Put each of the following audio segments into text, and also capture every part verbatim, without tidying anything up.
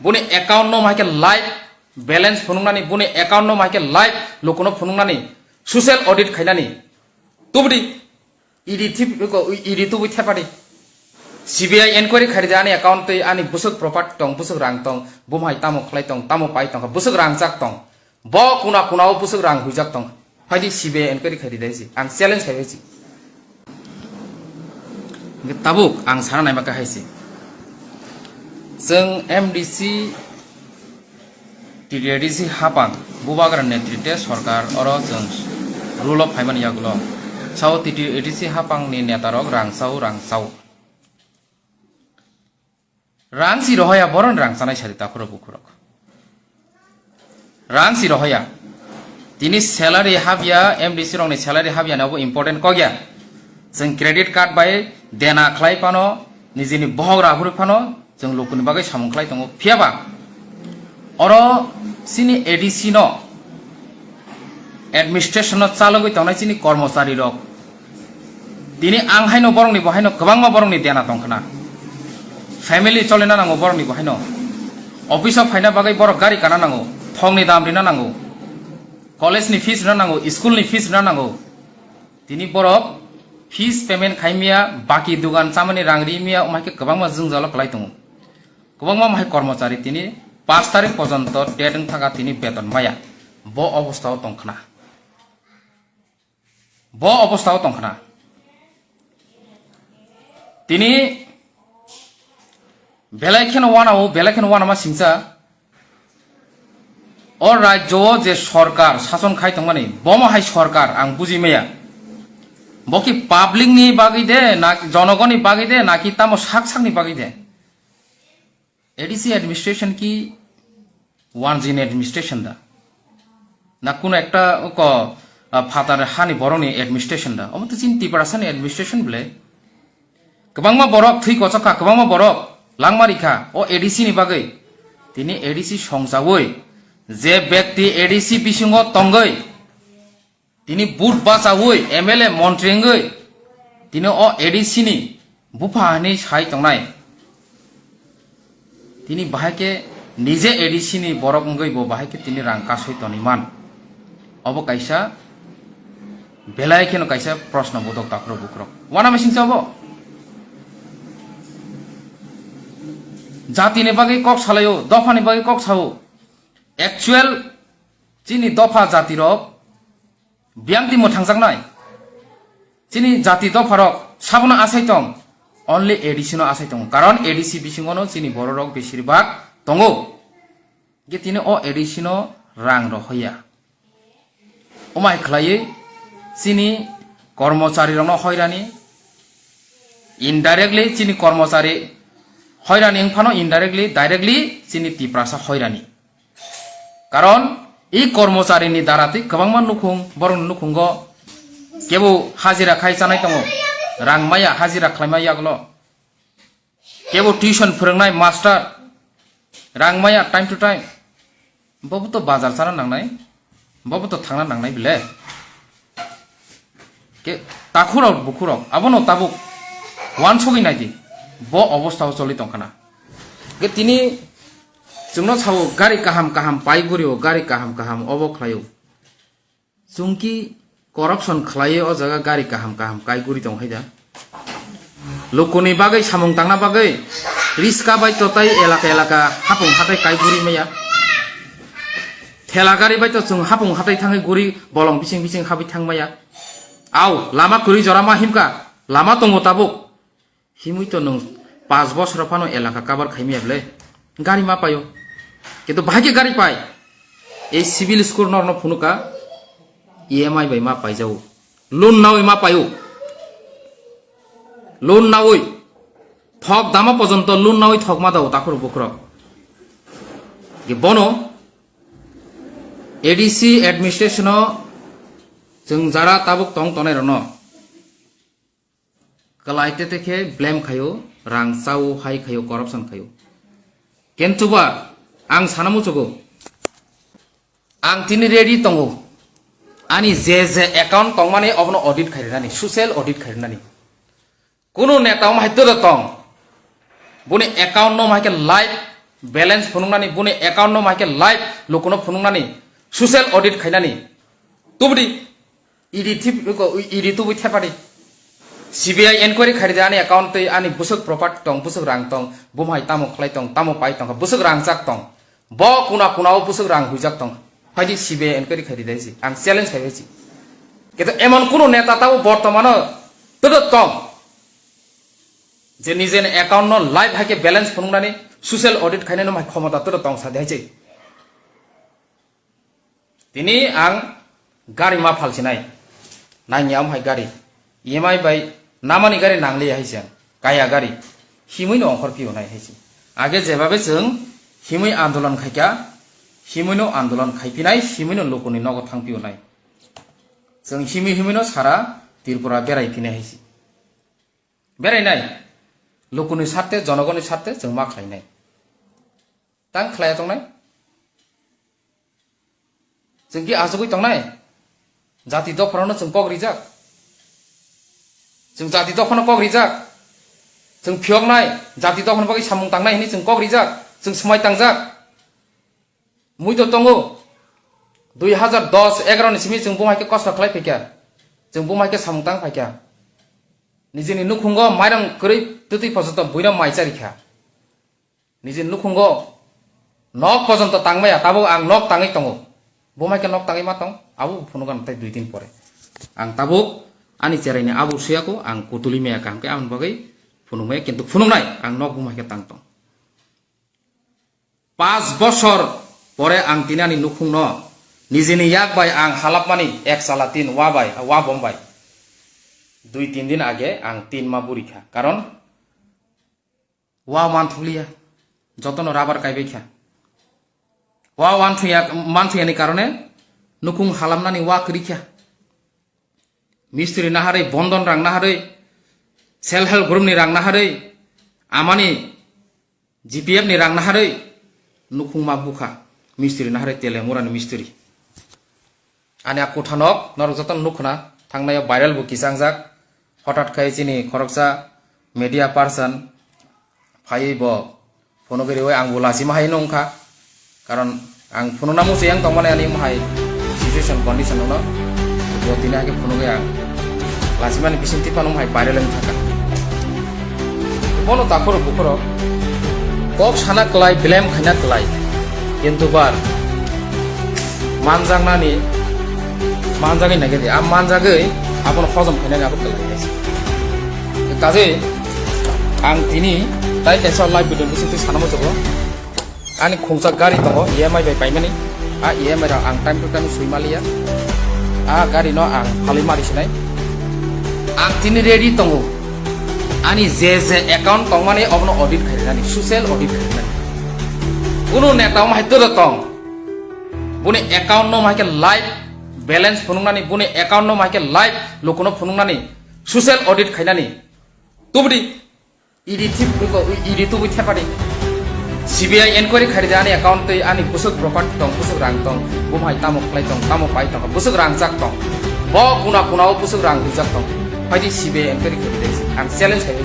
Boni account no hai khe live balance phunuknani, boni account no hai khe live lukuno phunuknani, social audit khainani. Tubudi E D thip-, ko, E D tubui thepadi. C B I enquiry khaidi ani account tei ani bwswk property tong, bwswk rang tong, bumhai tamo khlai tong, tamo pai tong, bwswk rang jak tong. Bo kuna kuna o bwswk rang huijak tong. Phaidi C B I enquiry khaidi dai si. Ang challenge khai si. Hingke tabuk ang sana naima khe hai si. Chwng M D C T T A D C hapang, Bubagra netrite sorkar oro chwng rule of phaimani yagulo. Sao T T A D C hapang ni neta rok rang sao, rang sao. Rang si rohoya, boron rang sanai sari takhuro bukhurok. Rang si rohoya. Tini salary habya, M D C rokni salary habya na bo important kokya. Chwng credit card bai dena khlai pano, nijini bohok raphuri phano, chwng lukuni bagwi samung khlai tongo. Phiyaba oro chini A D C no administration no chalogwi tongnai chini kormochari rok. Tini ang haino borokni bo haino kwbangma borokni dena tongkhna. Family cholina nango borokni bo haino. Office o phaina bagwi borok gari kana nango, thokni dam rina nango, college ni fees rina nango, school ni fees rina nango. Tini borok fees payment khaimya, baki dugan chamani rang rimya, omai khe kwbangma jwngjalo kwlai tongo. Kwbangma mahai kormochari tini pash tarik porjonto date wngthaka tini beton maya. Bo obostha o tongkhna. Bo obostha o tongkhna. Tini belai kheno wanao, belai kheno wanama singcha. O rajyo o je sorkar sason khai tongmani, bomo hai sorkar ang buji maya. Bo ki public ni bagwi de, na jonogoni bagwi de, na ki tamo sak sakni bagwi de? A D C administration ki wanjini administration da? Na kuno ekta ko, ah, phatar hani borokni administration da? Omo to chini Tiprasani administration bole. Kwbangma borok thwi kochok kha, kwbangma borok langma rikha o A D C ni bagwi. Tini A D C songchaui je bekti A D C bisingo tongwi, tini but bachaui M L A montri wngwi, tini o A D C ni bupha hinwi sai tongnai. Tini bahai khe nije A D C ni borok wngwi bo bahai khe tini rang kasui toniman. Obo kaisa belai kheno kaisa proshno bodok takhurok bukhurok. Wana mising chabo? Jatini bagwi kok salaio, dophani bagwi kok sao. Actual chini dopha jatirok biyang timo thangjaknai. Chini jati dopharok sabono asai tong, only A D C no asai tongo. Karon A D C bisingono chini bororok besir bak tongo. Ge tini o A D C no rang rohoya. Omai khlaiwi chini kormochari rokno hoirani, indirectly chini kormochari hoirani wngphano indirectly, directly chini Tiprasa hoirani. Karon i kormochari ni dara tei kwbangma nukhung, borokni nukhungo kebo hajira khai chanai tongo, rang maya hajira khlaima yaglo. Kebo tuition phwrwngnai master, rang maya time to time. Bobo to bazar chana nangnai, bobo to thangna nangnai bile. Ke takhurok bukhurok, abono tabuk wansugwi naidi, bo obostha o choli tongkhana. Ke tini chwngno sao gari kaham kaham pai gurio, gari kaham kaham obo khlaio. Chwngki corruption khlaiwi o jaga gari kaham kaham kai guri tong hai da. Lukuni bagwi samung tangna bagwi riska bai totai elaka elaka hapung hatai kai guri maya. Thela gari bai to chwng hapung hatai thangwi guri bolong bising bising habwi thang maya. Au, lama kwrwi jora ma himka, lama tongo tabuk. Himwi to nwng panch bosor phano elaka cover khaimaya bwle? Gari ma paio. Kintu bahai khe gari pai. Ei civil score norno phunuka, E M I bai ma paijao. Loan nawi ma paio. Loan nawi. Thok dama pojonto loan nawi thok ma dao takhurok bukhurok. Ge bono A D C administration o chwng jara tabuk tong tonai rokno kwlai tete khe blame khaio, rang chao, hai khaio, corruption khaio. Kintu ba ang sana muchugo, ang tini ready tongo, ani je je account tongmani obono audit khai rinani, social audit khai rinani. Kunu neta omo hai dodo tong, boni account no hai khe live balance phunuknani, boni account no maikhe live lukuno phunuknani, social audit khainani. Tubudi E D thip-, E D tubui thepadi. C B I enquiry khaidi ani account tei ani bwswk property tong, bwswk rang tong, bumhai tamo khlai tong, tamo pai tong, bwswk rang chak tong. Bo kuna kuna o bwswk rang huijak tong. Phaidi C B I enquiry khaidi dai si. Ang challenge khai si. Kito emon kuno neta tabo bortomano todo tong. Je nijeni account no live haike balance phunuknani, social audit khainani mai khomota todo tong sa dai si. Tini ang gari ma phalsinai. Nangya om hai gari. E M I bai namani gari nangliya hai se. Kaya gari. Himui no ongkhor pio nai hai se. Age jebabe chwng himui andolon khaikha, himui no andolon khaipinai, himui no lukuni nogo thang pio nai. Chwng himui himui no sara Tripura berai phinai hai se. Berai nai. Lukuni sarte, jonogoni sarte chwng ma khlai nai. Tang khlaiya tongnai? Chwng ki achugwi tongnai? Jati dophano chwng kok rijak. Chwng jati dophano kok rijak. Chwng phiyoknai, jati dophano bagwi samung tangnai hwnwi chwng kok rijak. Chwng swmai tangjak. Mui to tongo. Dui hazar dos egaroh ni simi chwng bumai khe kosto khlai phaikha. Chwng bumai khe samung tang phaikha. Nijini nukhungo mairang kwrwi twtwi pojoto buino mai charikha. Niji nukhungo nok pojonto tangmaya, tabuk ang nok tangwi tongo. Bo mai khe nok tangwi ma tong, abo bo phunukgano tei dui din pore. Ang tabuk ani cheraini abo suyako, ang kutuli maya kaham khe aboni bagwi phunukmaya, kintu phunuknai ang nok bo mai khe tang tong. Pas bosor pore ang tini ani nukhungno nijini yak bai ang halapmani ek sala tin wa bai, wa bom bai. Dui tin din age ang tin ma buri kha. Karon Wa manthokliya, jotono rubber kaibai kha. Wa wanthuya, manthuyani karone nukhung halamnani wa kwrwi kha. Mistri naharwi, bondon rang naharwi, self help group ni rang naharwi, amani G P F ni rang naharwi nukhung ma bukha. Mistri naharwi Telemurani mistri. Ani a kuthanok norok jotono nukhna thangnaio viral bo kisangjak. Hothat khai chini khoroksa media person phaiwi bo phunugwi riwi ang bo lachima hai wngkha. Karon ang phunukna muchung yang tongmani ani mohai situation condition no. Bo tini hai khe phunugwi ang lachimani bisingtwi phano mohai viral wng thangkha. Bono takhoro bukhoro kok sana klai, blame khaina klai. Kintu bar manjaknani manjagwi naikhe de, a manjagwi abono hojom khainani abo klai. Kaje ang tini tai kaisa live video ni bisingtwi sana muchungo. Ani khungsa gari tongo E M I bai paimani. A E M I rok ang time to time sui maliya. A gari no ang phalwi mari sinai. Ang tini ready tongo. Ani je je account tongmani obono audit khainani, social audit khainani. Kuno neta om hai todo tong. Boni account no hai khe live balance phunuknani, boni account no hai khe live lukuno phunuknani, social audit khainani. Tubudi E D thip-, E D tubui thepadi. C B I enquiry khaidi ani account tei ani bwswk property tong, bwswk rang tong, bumhai tamo khlai tong, tamo pai tong, bwswk rang jak tong. Bo kuna kuna o bwswk rang rijak tong. Phaidi C B I enquiry khaidi dai. Ang challenge khaidi.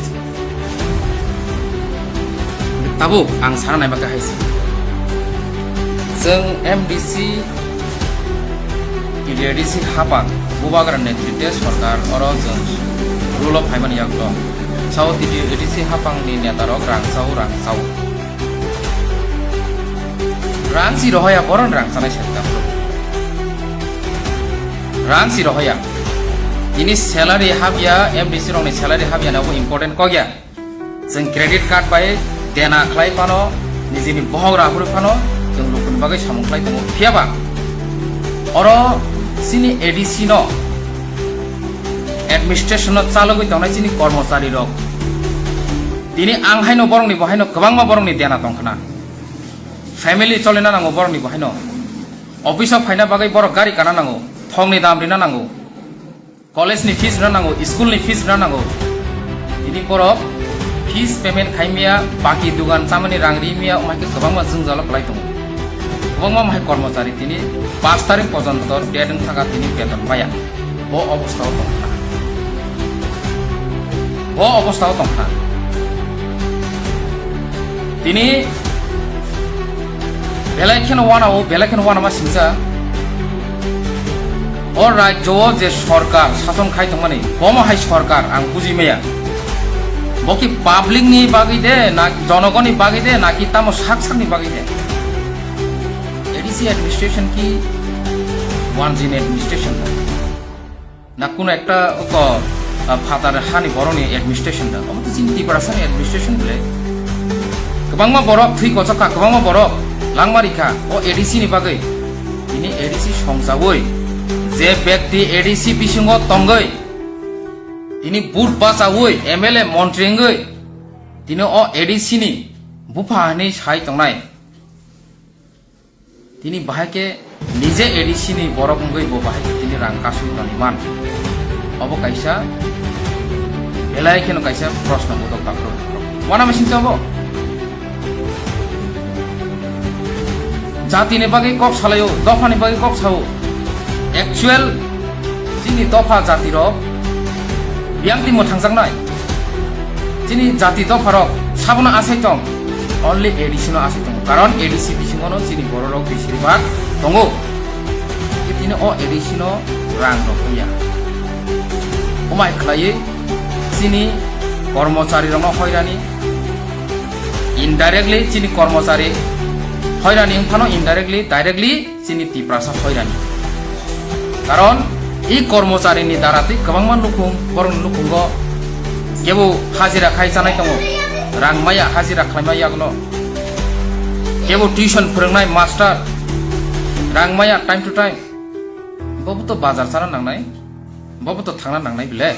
Tabuk ang sana naiba kahai se. Chwng M D C T T A D C hapang Bubagra netritwe sorkar oro chwng rule o phaimani yak tong. Sao T T A D C hapangni netarok rang chao, rang chao. Rang si rohoya, boron rang chanai sari kapro. Rang si rohoya. Tini salary habya, M D C rokni salary habya na bo important kokya. Chwng credit card bai dena khlai phano, nijini bohok raphuri phano, chwng lukuni bagwi samung khlai tongo. Phiyaba oro chini A D C no, administration no chalogwi tongnai chini kormochari rok. Tini ang haino borokni bo haino kwbangma borokni dena tongkhna. Family cholina nango borokni bo haino. Office o phaina bagwi borok gari kana nango, thongni dam rina nango. College ni fees rwna nango, school ni fees rwna nango. Tini borok fees payment khaimya, baki dugan chamani rang rimya, wngkha khe kwbangma jwngjalo kwlai tongo. Kwbangma wngkha khe kormochari tini pash tarik pojonto date wngthaka tini beton maya. Bo obostha o tongkha. Bo obostha o tongkha. Tini Belai kheno wanao, belai kheno wanama singsa. O rajyo o je sorkar sason khai tongmani, bomo hai sorkar ang buji maya. Bo ki public ni bagwi de, na jonogoni bagwi de, na ki tamo sak sak ni bagwi de? A D C administration ki one zin administration na? Na kuno ekta oko, ah, phatar hani borokni administration da? Obo to chini Tiprasani administration bole. Kwbangma borok thwi kochok kha, kwbangma borok langmari kha o A D C ni bagwi. Tini A D C songchawi, je bekti A D C bisingo tongwi, tini vote bachawi, M L A montri wngwi, tini o A D C ni bupha hinwi sai tongnai. Tini bahai khe nije A D C ni borok wngwi bo bahai khe tini rang kasui toni man. Obo kaisa belai kheno kaisa proshno bodol takhuk. Wana machine se obo? Jati ni bagwi kok salaio, dopha ni bagwi kok sao. Actual chini dopha jati rok biyang timo thangjaknai. Chini jati dopharok sabono asai tong, only A D C no asai tongo, karon A D C bisingono chini bororok besir bhag tongo. Tini o A D C no rang rok hoya, omai khlaiwi chini kormochari rokno hoirani, indirectly chini kormochari hoirani wngphano indirectly, directly chini Tiprasa hoirani. Karon i kormochari ni dara twi kwbangma nukhung, borokni nukhungo kebo hajira khai chanai tongo, rang maya hajira khlaima yakno. Kebo tuition phwrwngnai master, rang maya time to time. Bobo to bazar chana nangnai, bobo to thangna nangnai bile.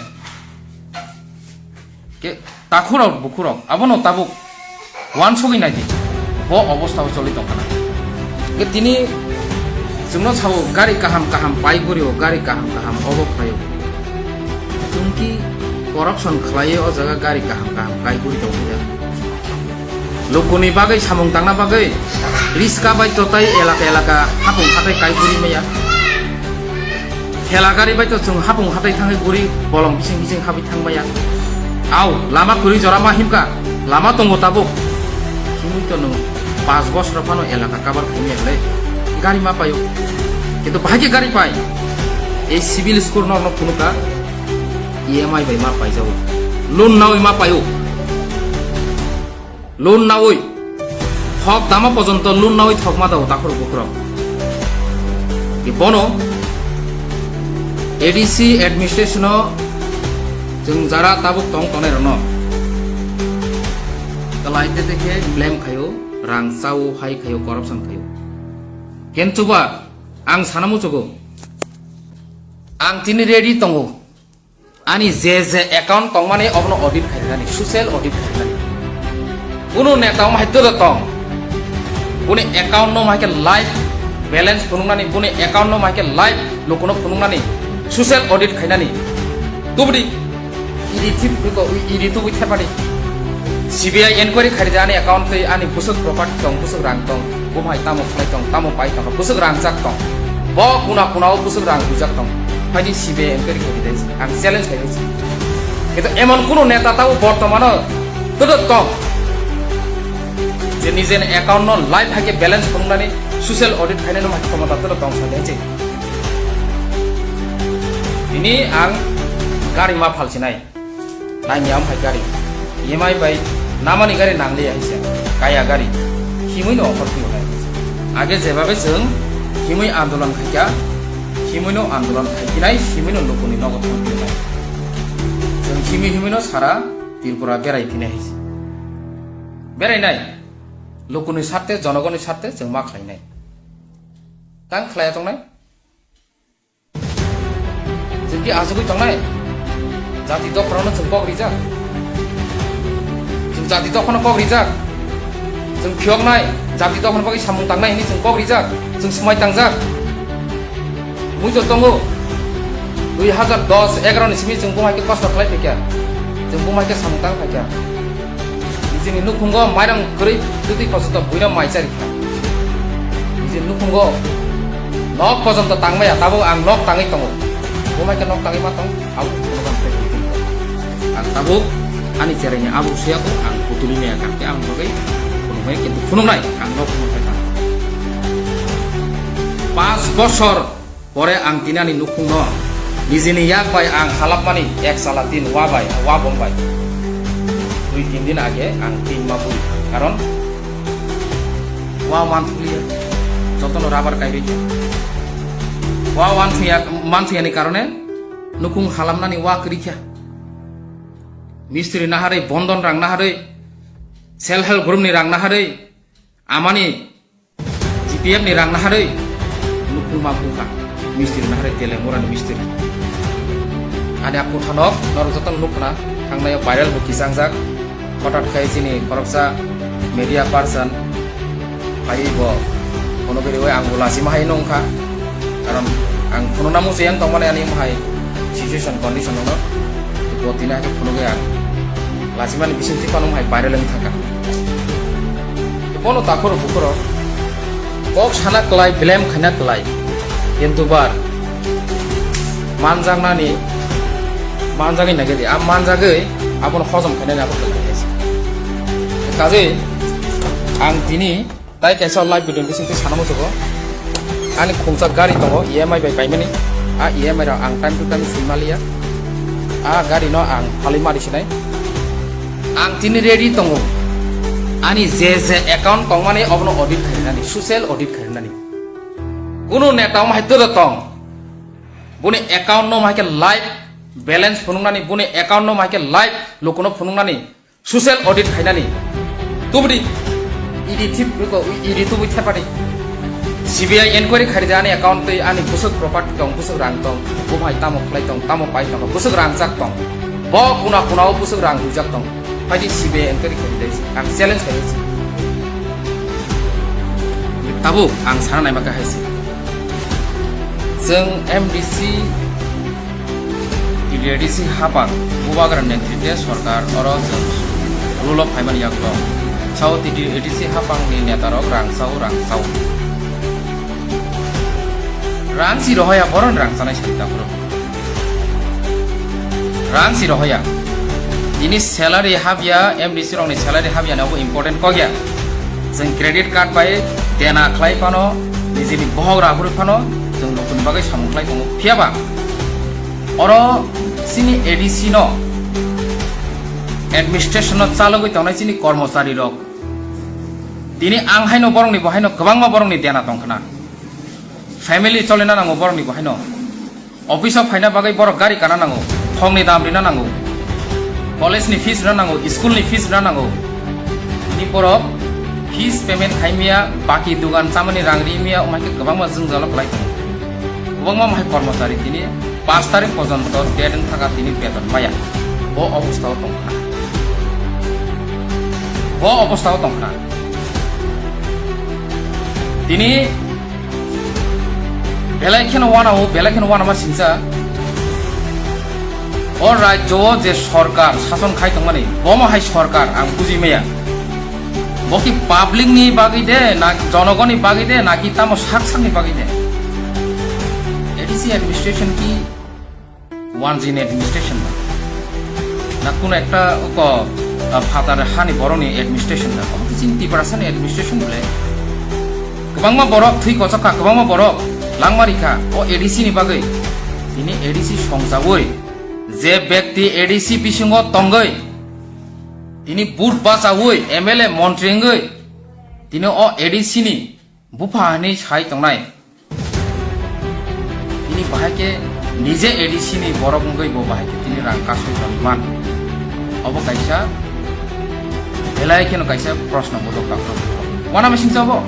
Ke takhurok bukhurok abono tabuk wansugwi naidi, bo obostha o choli tongkha na. Ke tini chwngno sao gari kaham kaham pai guri o, gari kaham kaham obo khlai o. Chwng ki corruption khlai o jaga gari kaham kaham kai guri tongkha. Lukuni bagwi samung tangna bagwi riska bai totai elaka elaka hapung hatai kai guri maya. Thela gari bai to chwng hapung hatai thangwi guri bolong bising bising habwi thangmaya. Au, lama kwrwi jora ma himkha, lama tongo tabuk. Himwi to nwng panch bosor phano elaka cover khaimaya le gari ma paio. Kintu bahai khe gari pai. Ei civil score no, no phunukha, E M I bai ma paijao. Loan nawi ma paio. Loan nawi thok dama pojonto loan nawi thok ma dao takhur bukrok. Bono A D C administration o chwng jara tabuk tong tongnai rokno kalai te te khe blame khaio, rang chao, hai khaio, corruption khaio. Hen chuba ang sana muchugo, ang tini ready tongo. Ani je je account tongmani obono audit khainani, social audit khainani. Kunu neta wng hai todo tong. Buni account no hai khe live balance phunuknani, buni account no hai khe live lukuno phunuknani, social audit khainani. Tubudi idi thip ko idi tubui thepadi. C B I enquiry khaidi ani account tei ani busuk property tong, busuk rang tong. Bumhai tamo khlai tong, tamo pai tong, bwswk rang jak tong. Bo kuna kuna o bwswk rang huijak tong. Phaidi C B I enquiry khe bidai si, ang challenge khaidi si. Kintu emon kunu neta tabo bortomano todo tong. Je nijeni account no live hai khe balance phunuknani social audit khainani no hai khomota todo tong sa dai si. Ini ang gari ma phal sinai. Nangya wng phai gari. E M I bai namani gari nangliya hai se. Kaya gari. Himwi no offer twi hwnai. Age jebabe chwng himwi andolon khaikha, himwi no andolon khaiphinai, himwi no lukuni nogo thangphinai. Chwng himwi himwi no sara Tripura berai phinai hai se. Berai nai. Lukuni sarte, jonogoni sarte chwng ma khlainai. Tang khlaiya tongnai? Chwng ki achugwi tongnai? Jati dophano chwng kok rijak. Chwng jati dophano kok rijak. Chwng phiyoknai, jati dophano bagwi samung tangnai hwnwi chwng kok rijak. Chwng swmai tangjak. Mui to tongo. Dui hazar dos egaroh ni simi chwng bumai khe kosto khlai phaikha. Chwng bumai khe samung tang phaikha. Nijini nukhungo mairang kwrwi twtwi kosoto buino mai chari kha. Nijini nukhungo nok pojonto tangmaya, tabuk ang nok tangwi tongo. Bo mai khe nok tangwi ma tong, abo phunuknai tei buiting tong. Ang tabuk ani cheraini abo suya kho, ang putuli maya kha khe ang bagwi phunuknai, kintu phunuknai ang nok phunuknai tang. Bosor pore ang tini ani nukhungno nijini yak bai ang halapmani ek chala tin wa bai, wa bom bai. Dui tin din age ang tin ma bui. Karon wa wan thuliya, jotono rabar kaibai kha. Wa wan thuya, man thuyani karone nukhung halamnani wa kwrwi kha. Mistri naharwi, bondon rang naharwi, self help group ni rang naharwi, amani G P F ni rang naharwi nukhung ma bukha. Mistri naharwi Telemura ni mistri. Ani a kuthanok norok jotono nukhna thangnai viral bo kisangjak. Hothat khai chini khoroksa media person phaiwi bo phunugwi rwi ang bo lachima hai nungkha. Karon ang phunukna muchung yang tongmani ani mohai situation condition no. Bo tini hai phunugwi ang lachimani bisingtwi phano mohai viral wng thangkha. Bono takhoro bukhoro kok sana klai, blame khaina klai. Kintu bar manjaknani manjagwi nagedi, a manjagwi abono hojom khainani abo klai. Kajwi ang tini tai kaisa live video ni bisingtwi sana muchungo. Ani khungsa gari tongo E M I bai paimani. A E M I rok ang time to time swi maliya. A gari no ang phalwi mari sinai. Ang tini ready tongo. Ani je je account tongmani obono audit khainani, social audit khainani. Kuno neta omo hai todo tong. Buni account no hai khe live balance phunuknani, buni account no hai khe live lukuno phunuknani, social audit khainani. Tubudi E D thip ko E D tubui thepadi. C B I enquiry khaidi ani account tei ani busuk property tong, busuk rang tong, bo hai tamo khlai tong, tamo pai tong, busuk rang jak tong. Bo kuna kuna o busuk rang hujak tong. Phaidi C B I enquiry khaidi dai. Ang challenge khaidi. Tabuk ang sana naima khe hai se. Chwng M D C, T D A D C hapang bubagra netrite sorkar oro chwng rule of phaimani yak tong. Sao T D A D C hapang ni neta rok rang sao, rang sao. Rang si rohaya boron rang sanai sari takhoro. Rang si rohaya. Ini salary habya, M D C rokni salary habya ni obo important kok ya. Chwng credit card bai dena khlai phano, nijini bohok rakhorwi phano, chwng nokni bagwi samung khlai tongo. Phiya ba, oro chini A D C no, administration no chalogwi tongnai chini kormochari rok. Tini ang haino borokni bo haino kwbangma borokni dena tongkhna. Family cholina nango borokni bo haino. Office o phaina bagwi borok gari kana nango, thongni dam rina nango, college ni fees rina nango, school ni fees rina nango. Tini borok fees payment khaimya, baki dugan chamani rang rimya, omo hai khe kwbangma jwngjalo kwlai tongo. Kwbangma omo hai kormochari tini pash tarik porjonto date wng thaka tini beton maya. Bo obostha o tongkha. Bo obostha o tongkha. Tini belai kheno wanao, belai kheno wanama singsa. O rajyo o je sorkar sason khai tongmani, bomo hai sorkar ang buji maya. Bo ki public ni bagwi de, na jonogoni bagwi de, na ki tamo sak sak ni bagwi de? A D C administration ki one G ni administration na? Na kuno ekta oko, ah, phatar hani boroni administration na? Omo khe chini Tiprasa ni administration bole. Kwbangma borok thwi kochok kha, kwbangma borok langma rikha o A D C ni bagwi. Tini A D C songchaui je bekti A D C bisingo tongwi, tini vote bachaui M L A montri wngwi, tini o A D C ni bupha hinwi sai tongnai. Tini bahai khe nije A D C ni borok wngwi bo bahai khe tini rang kasui tongman. Obo kaisa belai kheno kaisa proshno bodok takhuk. Wana machine chabo?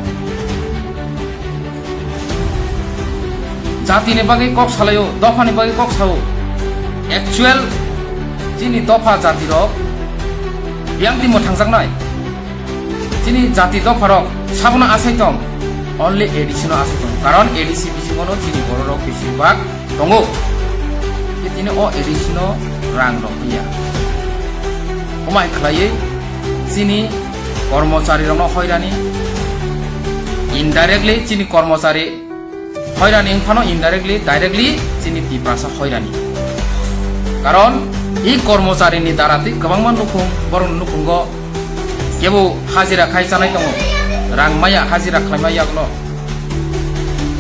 Jati ni bagwi kok salaio, dopha ni bagwi kok sao. Actual chini dopha jati rok biyang timo thangjaknai. Chini jati dopharok sabono asai tong, only A D C no asai tong. Karon A D C bisingo no chini bororok besibak tongo. Khe tini o A D C no rang rok ya. Omai khlaiwi chini kormochari rokno hoirani, indirectly chini kormochari hoirani wngphano indirectly, directly chini Tiprasa hoirani. Karon i kormochari ni dara twi kwbangma nukhung, borok nukhungo kebo hajira khai chanai tongo, rang maya hajira khlaima yakno.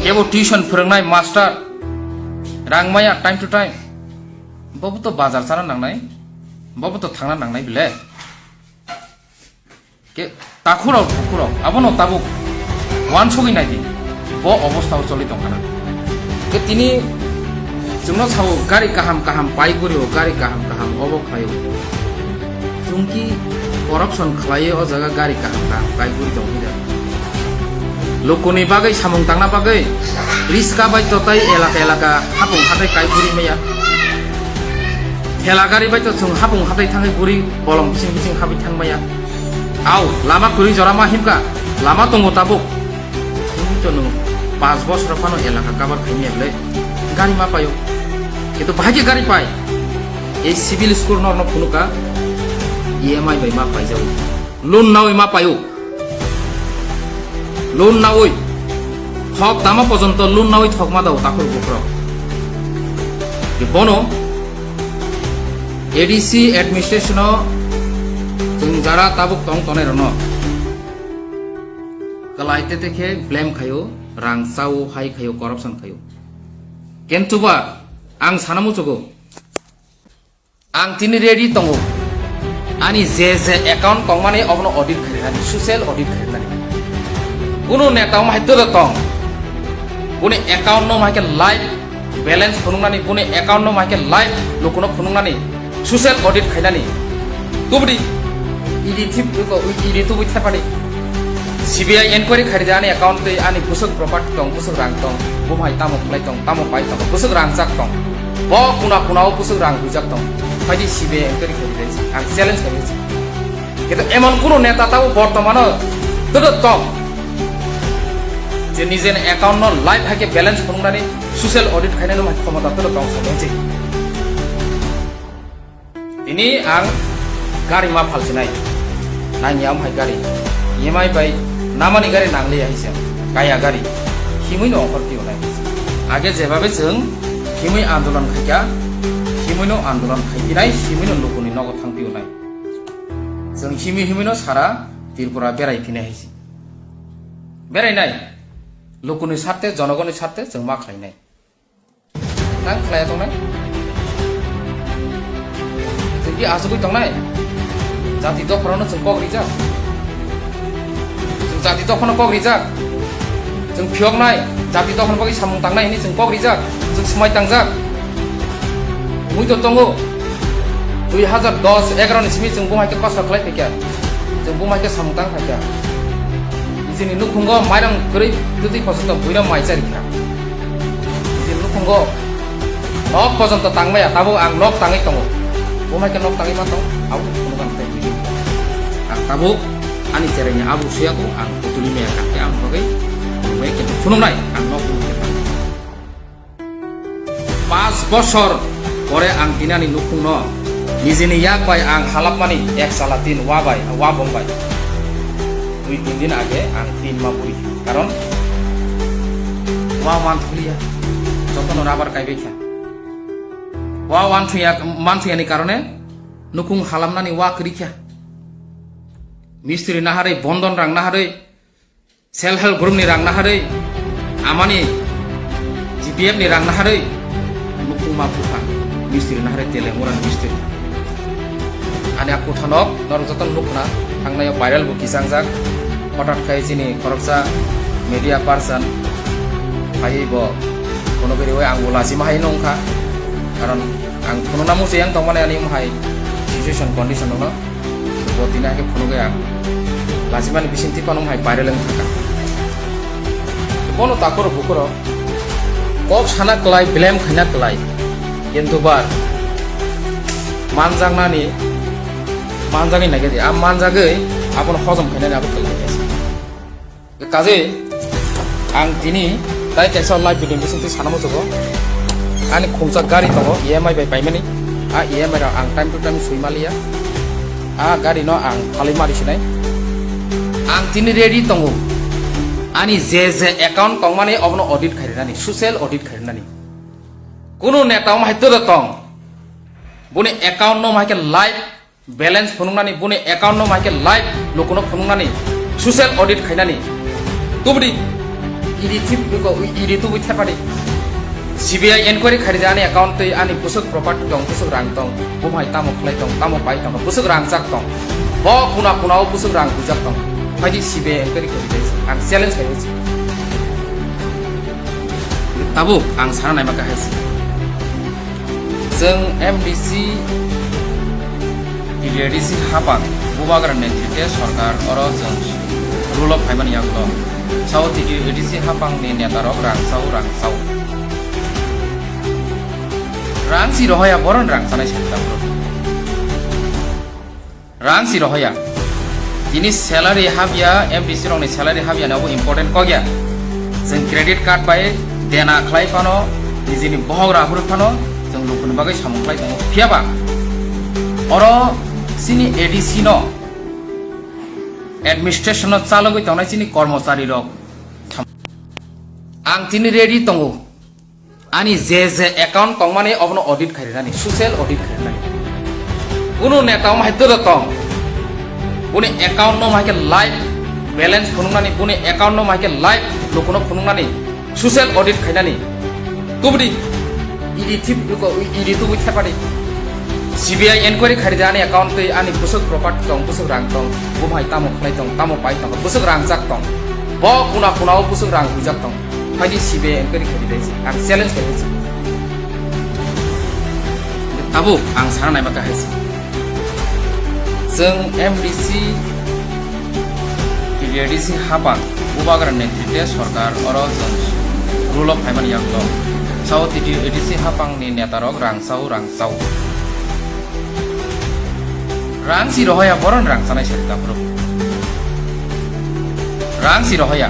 Kebo tuition phwrwngnai master, rang maya time to time. Bobo to bazar chana nangnai, bobo to thangna nangnai bile. Ke takhurok, bukhurok, abono tabuk wansugwi naidi, bo obostha o choli tongkha na. Ke tini chwngno sao gari kaham kaham pai guri o, gari kaham kaham obo khlai o. Chwngki corruption khlaiwi o jaga gari kaham kaham kai guri tong hwnda. Lukuni bagwi samung tangna bagwi riska bai totai elaka elaka hapung hatai kai guri maya. Thela gari bai to chwng hapung hatai thangwi guri bolong bising bising habwi thang maya. Au, lama kwrwi jora ma himka, lama tongo tabuk. Chwng to nwng panch bosor phano elaka cover khaimaya le gari ma paio. Kintu bahai khe gari pai? Ei civil score norno phunuka, E M I bai ma paijago. Loan nawi ma paio. Loan nawi. Thok tama pojonto loan nawi thok ma dao takhur bukhro. Bono A D C administration o chwng jara tabuk tong tonai rokno. Kalai tete khe blame khaio, rang chao, hai khaio, corruption khaio. Kintu ba ang sana muchugo. Ang tini ready tongo. Ani je je account tongmani obono audit khainani, social audit khainani. Kuno neta omo hai todo tong. Buni account no hai khe live balance phunuknani, buni account no hai khe live lukuno phunuknani, social audit khainani. Tubudi E D thip ko E D tubui thepani. C B I enquiry khaidi ani account tei ani bwswk property tong, bwswk rang tong, bo hai tamo khlai tong, tamo pai tong, bwswk rang jak tong. Bo kuna kuna o bwswk rang huijak tong. Phaidi C B I enquiry khaidi dai. Ang challenge khaidi. Kito emon kuno neta tabo bortomano todo tong. Je nijen account no live hai khe balance phunuknani social audit khainani mai khomota todo tong sa. Tini ang gari ma phalsinai. Nangya omo hai gari. E M I bai namani gari nangliya hai se. Kaya gari. Himui no offer tio nai. Age jebabe chwng himui andolon khaikha, himui no andolon khaipinai, himui no lukuni nogo thang tio nai. Chwng himui himui no sara Tripura berai phinai hai se. Berai nai. Lukuni sarte, jonogoni sarte chwng ma khlainai. Tang khlaiya tongnai? Chwng ki achugwi tongnai? Jati dophano chwng kok rijak? Chwng jati dophano kok rijak? Chwng phiyoknai, jati dophano bagwi samung tangnai hwnwi chwng kok rijak? Chwng swmai tangjak? Mui to tongo. Dui hazar dos egaroh ni simi chwng bumai khe kosto khlai phaikha. Chwng bumai khe samung tang phaikha. Nijini nukhungo mairang kwrwi twtwi kosto buino mai charikha. Nijini nukhungo nok pojonto tangmaya, tabuk ang nok tangwi tongo. Bumai khe nok tangwi ma tong, abo phunukha tei buino. Ang tabuk ani cheraini abo suyaku, ang kutuli maya kha khe ang bagwi phunukmaya khe phunuknai, ang nok phunukya tang. Panch bosor pore ang tini ani nukhungno nijini yak bai ang halapmani ek sala tin wa bai, wa bom bai. Dui tin din age ang tin ma bui. Karon wa manthuliya. Jotono rubber kaibai kha. Wa manthuya, manthuyani karone nukhung halamnani wa kwrwi kha. Mistri naharwi, bondon rang naharwi, Self help group ni rang naharwi, amani G P F ni rang naharwi, nukhung ma bupha, mistri naharwi, teleng ura mistri. Ani a kuthanok norok joto nukna, thangnai viral bo kisangjak, hothat khai chini khoroksa media person phaiwi bo kono gari oi ang bo lachima hai nungkha, karon ang phunukna muchung yang tongmani ani mohai situation condition no. Bo tini hai khe phunugwi ang lachimani bisingtwi phano hai viral wng thangkha. Bono takhurok bukhurok kok sana klai, blame khaina klai. Kintu ba manjaknani, manjagwi naikhe di, a manjagwi abono hojom khainani abo klai. Kaje ang tini tai kaisa live video bisingtwi sana muchugo. Ani khungsa gari tongo E M I bai paimani. A E M I rok ang time to time swi maliya. A gari no ang phalwi mari sinai. Ang tini ready tongo. Ani je je account tongmani obono audit khairwnani, social audit khairwnani. Kunu neta omo hai todo tong. Boni account no omo hai khe live balance phunuknani, boni account no hai khe live lukuno phunuknani, social audit khainani. Tubudi Idi thip, iko, idi tubui thepadi. C B I enquiry khaidi ani account tei ani bwswk property tong, bwswk rang tong, bo hai tamo khlai tong, tamo pai tong, bwswk rang jak tong. Bo kuna kuna o bwswk rang bujak tong. Phaidi C B I enquiry khaidi, ang challenge khaidi. Tabuk ang sana naima kahai si. Chwng M D C, T D A D C hapang, Bubagra netritwe sorkar oro chwng rule of phaimani yagulo. Sao T D A D C hapangni netarok rang sao, rang sao. Rang si rohoya, boron rang sanai sari tabuk. Rang si rohoya. Tini salary habya, M D C rokni salary habya ni abo important kok ya. Chwng credit card bai dena khlai phano, nijini bohok rakhurwi phano, chwng lukuni bagwi samung khlai tongo. Phiya ba oro chini A D C no, administration no chalogwi tongnai chini kormochari rok. Ang tini ready tongo. Ani je je account tongmani obono audit khairani, social audit khairani. Kunu neta omo hai dodo tong. Buni account no hai khe live balance phunuknani, buni account no hai khe live lukuno phunuknani, social audit khainani. Tubudi idi thip ko, idi tubui thepadi. C B I enquiry khairani account tei ani bwswk property tong, bwswk rang tong, bo hai tamo khlai tong, tamo pai tong, bwswk rang jak tong. Bo kuna kuna o bwswk rang bujak tong. Phaidi C B I enquiry khaidi dai si, ang challenge khaidi si. Tabuk ang sana naima kahai si. Chwng M D C, T D A D C hapang, Bubagra netritwe sorkar oro chwng rule of phaimani yagulo. Sao T D A D C hapangni netarok rang sao, rang sao. Rang si rohoya, boron rang sanai sari tabuk. Rang si rohoya.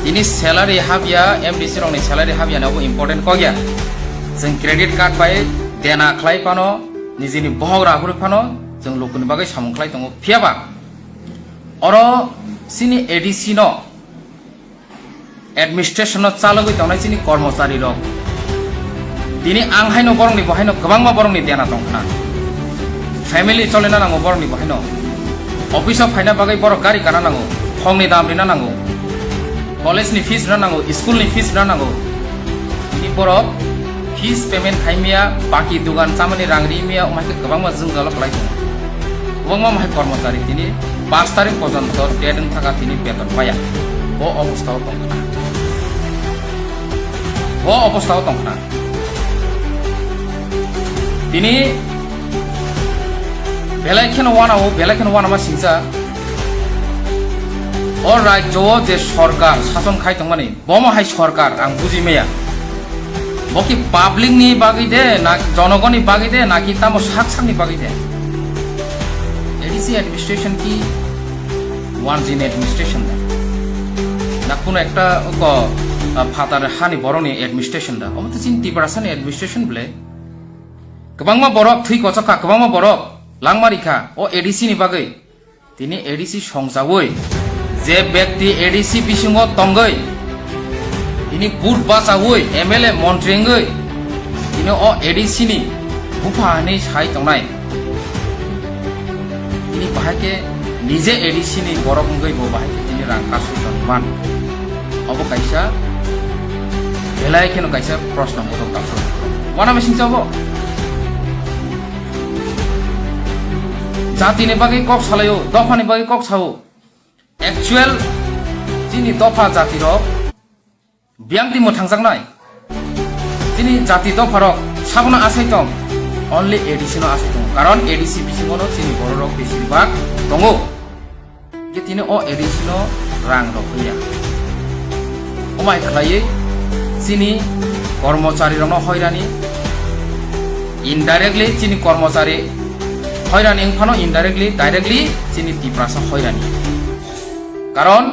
Tini salary habya, M D C rokni salary habya ni abo important kok ya. Chwng credit card bai dena khlai phano, nijini bohok rakhurwi phano, chwng lukuni bagwi samung khlai tongo. Phiya ba oro chini A D C no, administration no chalogwi tongnai chini kormochari rok. Tini ang haino borokni bo haino kwbangma borokni dena tong khna. Family cholina nango borokni bo haino. Office o phaina bagwi borok gari kana nango, thongni dam rina nango, college ni fees rina nango, school ni fees rina nango. Tini borok fees payment khaimya, baki dugan chamani rang rimya, omai khe kwbangma jwngjalo kwlai tongo. Kwbangma mahai kormochari tini paanch tarik porjonto date wng thaka tini beton paya. Bo obostha o tong khna. Bo obostha o tong khna. Tini belai kheno uanao, belai kheno uanama singcha. O rajyo o je sorkar sason khai tongmani, bomo hai sorkar ang buji maya. Bo ki public ni bagwi de, na jonogoni bagwi de, na ki tamo sak sak ni bagwi de? A D C administration ki wanjini administration da? Na kuno ekta ko, ah, phatar hani borokni administration da? Omo to chini Tiprasani administration ble. Kwbangma borok thwi kochok kha, kwbangma borok langma rikha o A D C ni bagwi. Tini A D C songchaui, je bekti A D C bisingo tongwi, tini vote bachaui M L A montri wngwi, tini o A D C ni bupha hinwi sai tongnai. Tini bahai khe nije A D C ni borok wngwi bo bahai khe tini rang kasui tongman. Obo kaisa belai kheno kaisa proshno bodol tangkho. Wana bisingcha obo? Jatini bagwi kok salaio, dophani bagwi kok sao. Actual chini dopha jatirok biyang timo thangjaknai. Chini jati dopharok sabono asai tong, only A D C no asai tong. Karon A D C bisingono chini bororok besir bak tongo. Khe tini o A D C no rang rok hoya. Omai khlaiwi chini kormochari rokno hoirani, indirectly chini kormochari hoirani wngphano indirectly, directly chini Tiprasa hoirani. Karon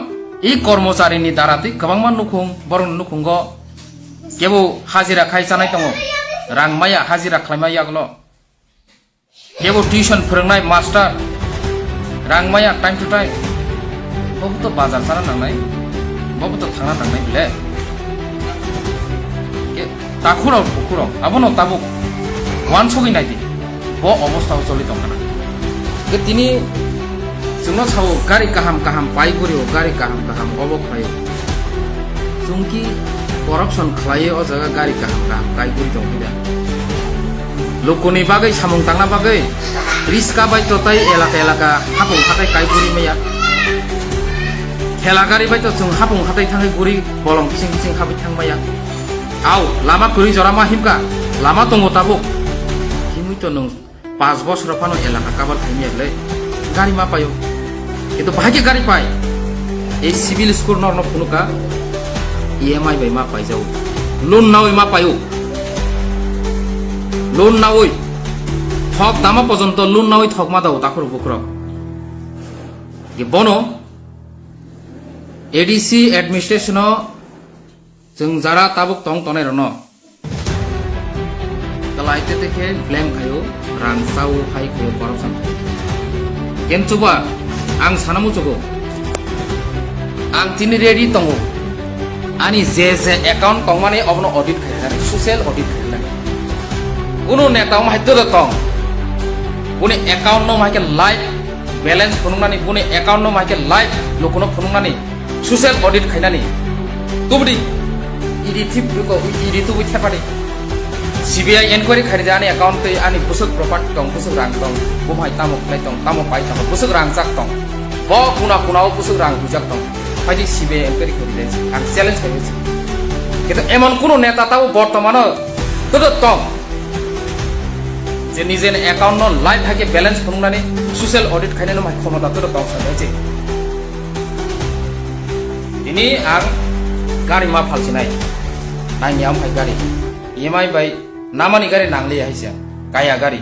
i kormochari ni dara twi kwbangma nukhung, borokni nukhungo kebo hajira khai chanai tongo, rang maya hajira khlaima yaglo. Kebo tuition phwrwngnai master, rang maya time to time. Bobo to bazar chana nangnai, bobo to thangna nangnai bile. Ke takhurok bukhurok, abono tabuk uansugwi naidi, bo obostha o choli tongkha na. Ke tini chwngno sao gari kaham kaham pai guri o, gari kaham kaham obo khlai o. Chwng ki corruption khlaiwi o jaga gari kaham kaham kai guri tong khe da. Lukuni bagwi samung tangna bagwi riska bai totai elaka elaka hapung hatai kai guri maya. Thela gari bai to chwng hapung hatai thangwi guri bolong bising bising habwi thang maya. Au, lama kwrwi jora ma himka, lama tongo tabuk. Himwi to nwng Panch bosor phano elaka cover khaimya le gari ma paio. Kintu bahai khe gari pai. Ei civil score norno phunuka, E M I bai ma paijao. Loan nawi ma paio. Loan nawi. Thok dama pojonto loan nawi thok ma dao takhur bukrok. Ge bono A D C administration o Chwng jara tabuk tong tongnai rwno kwlai tete khe blame khaio, rang chao, hai khaio, corruption khaio. Kemchuba, ang sana muchugo, ang tini ready tongo, ani je je account tongmani obono audit khainani, social audit khainani. Kuno neta omo hai todo tong, buni account no hai khe live balance phunuknani, buni account no hai khe live lukuno phunuknani, social audit khainani. Tubudi, E D thip, E D tubui thepadi. C B I enquiry khaidi ani account tei ani bwswk property tong, bwswk rang tong, bumhai tamo khlai tong, tamo pai tong, bwswk rang jak tong. Bo kuna kuna o bwswk rang bujak tong. Phaidi C B I enquiry khaidi, ang challenge khaidi. Kintu emon kuno neta tabo bortomano todo tong. Je nijeni account no live hai khe balance phunuknani, social audit khainani mai khomota todo tong sa je. Tini ang gari ma phalsinai. Nangya amhai gari. E M I bai namani gari nangliya haisa. Kaya gari.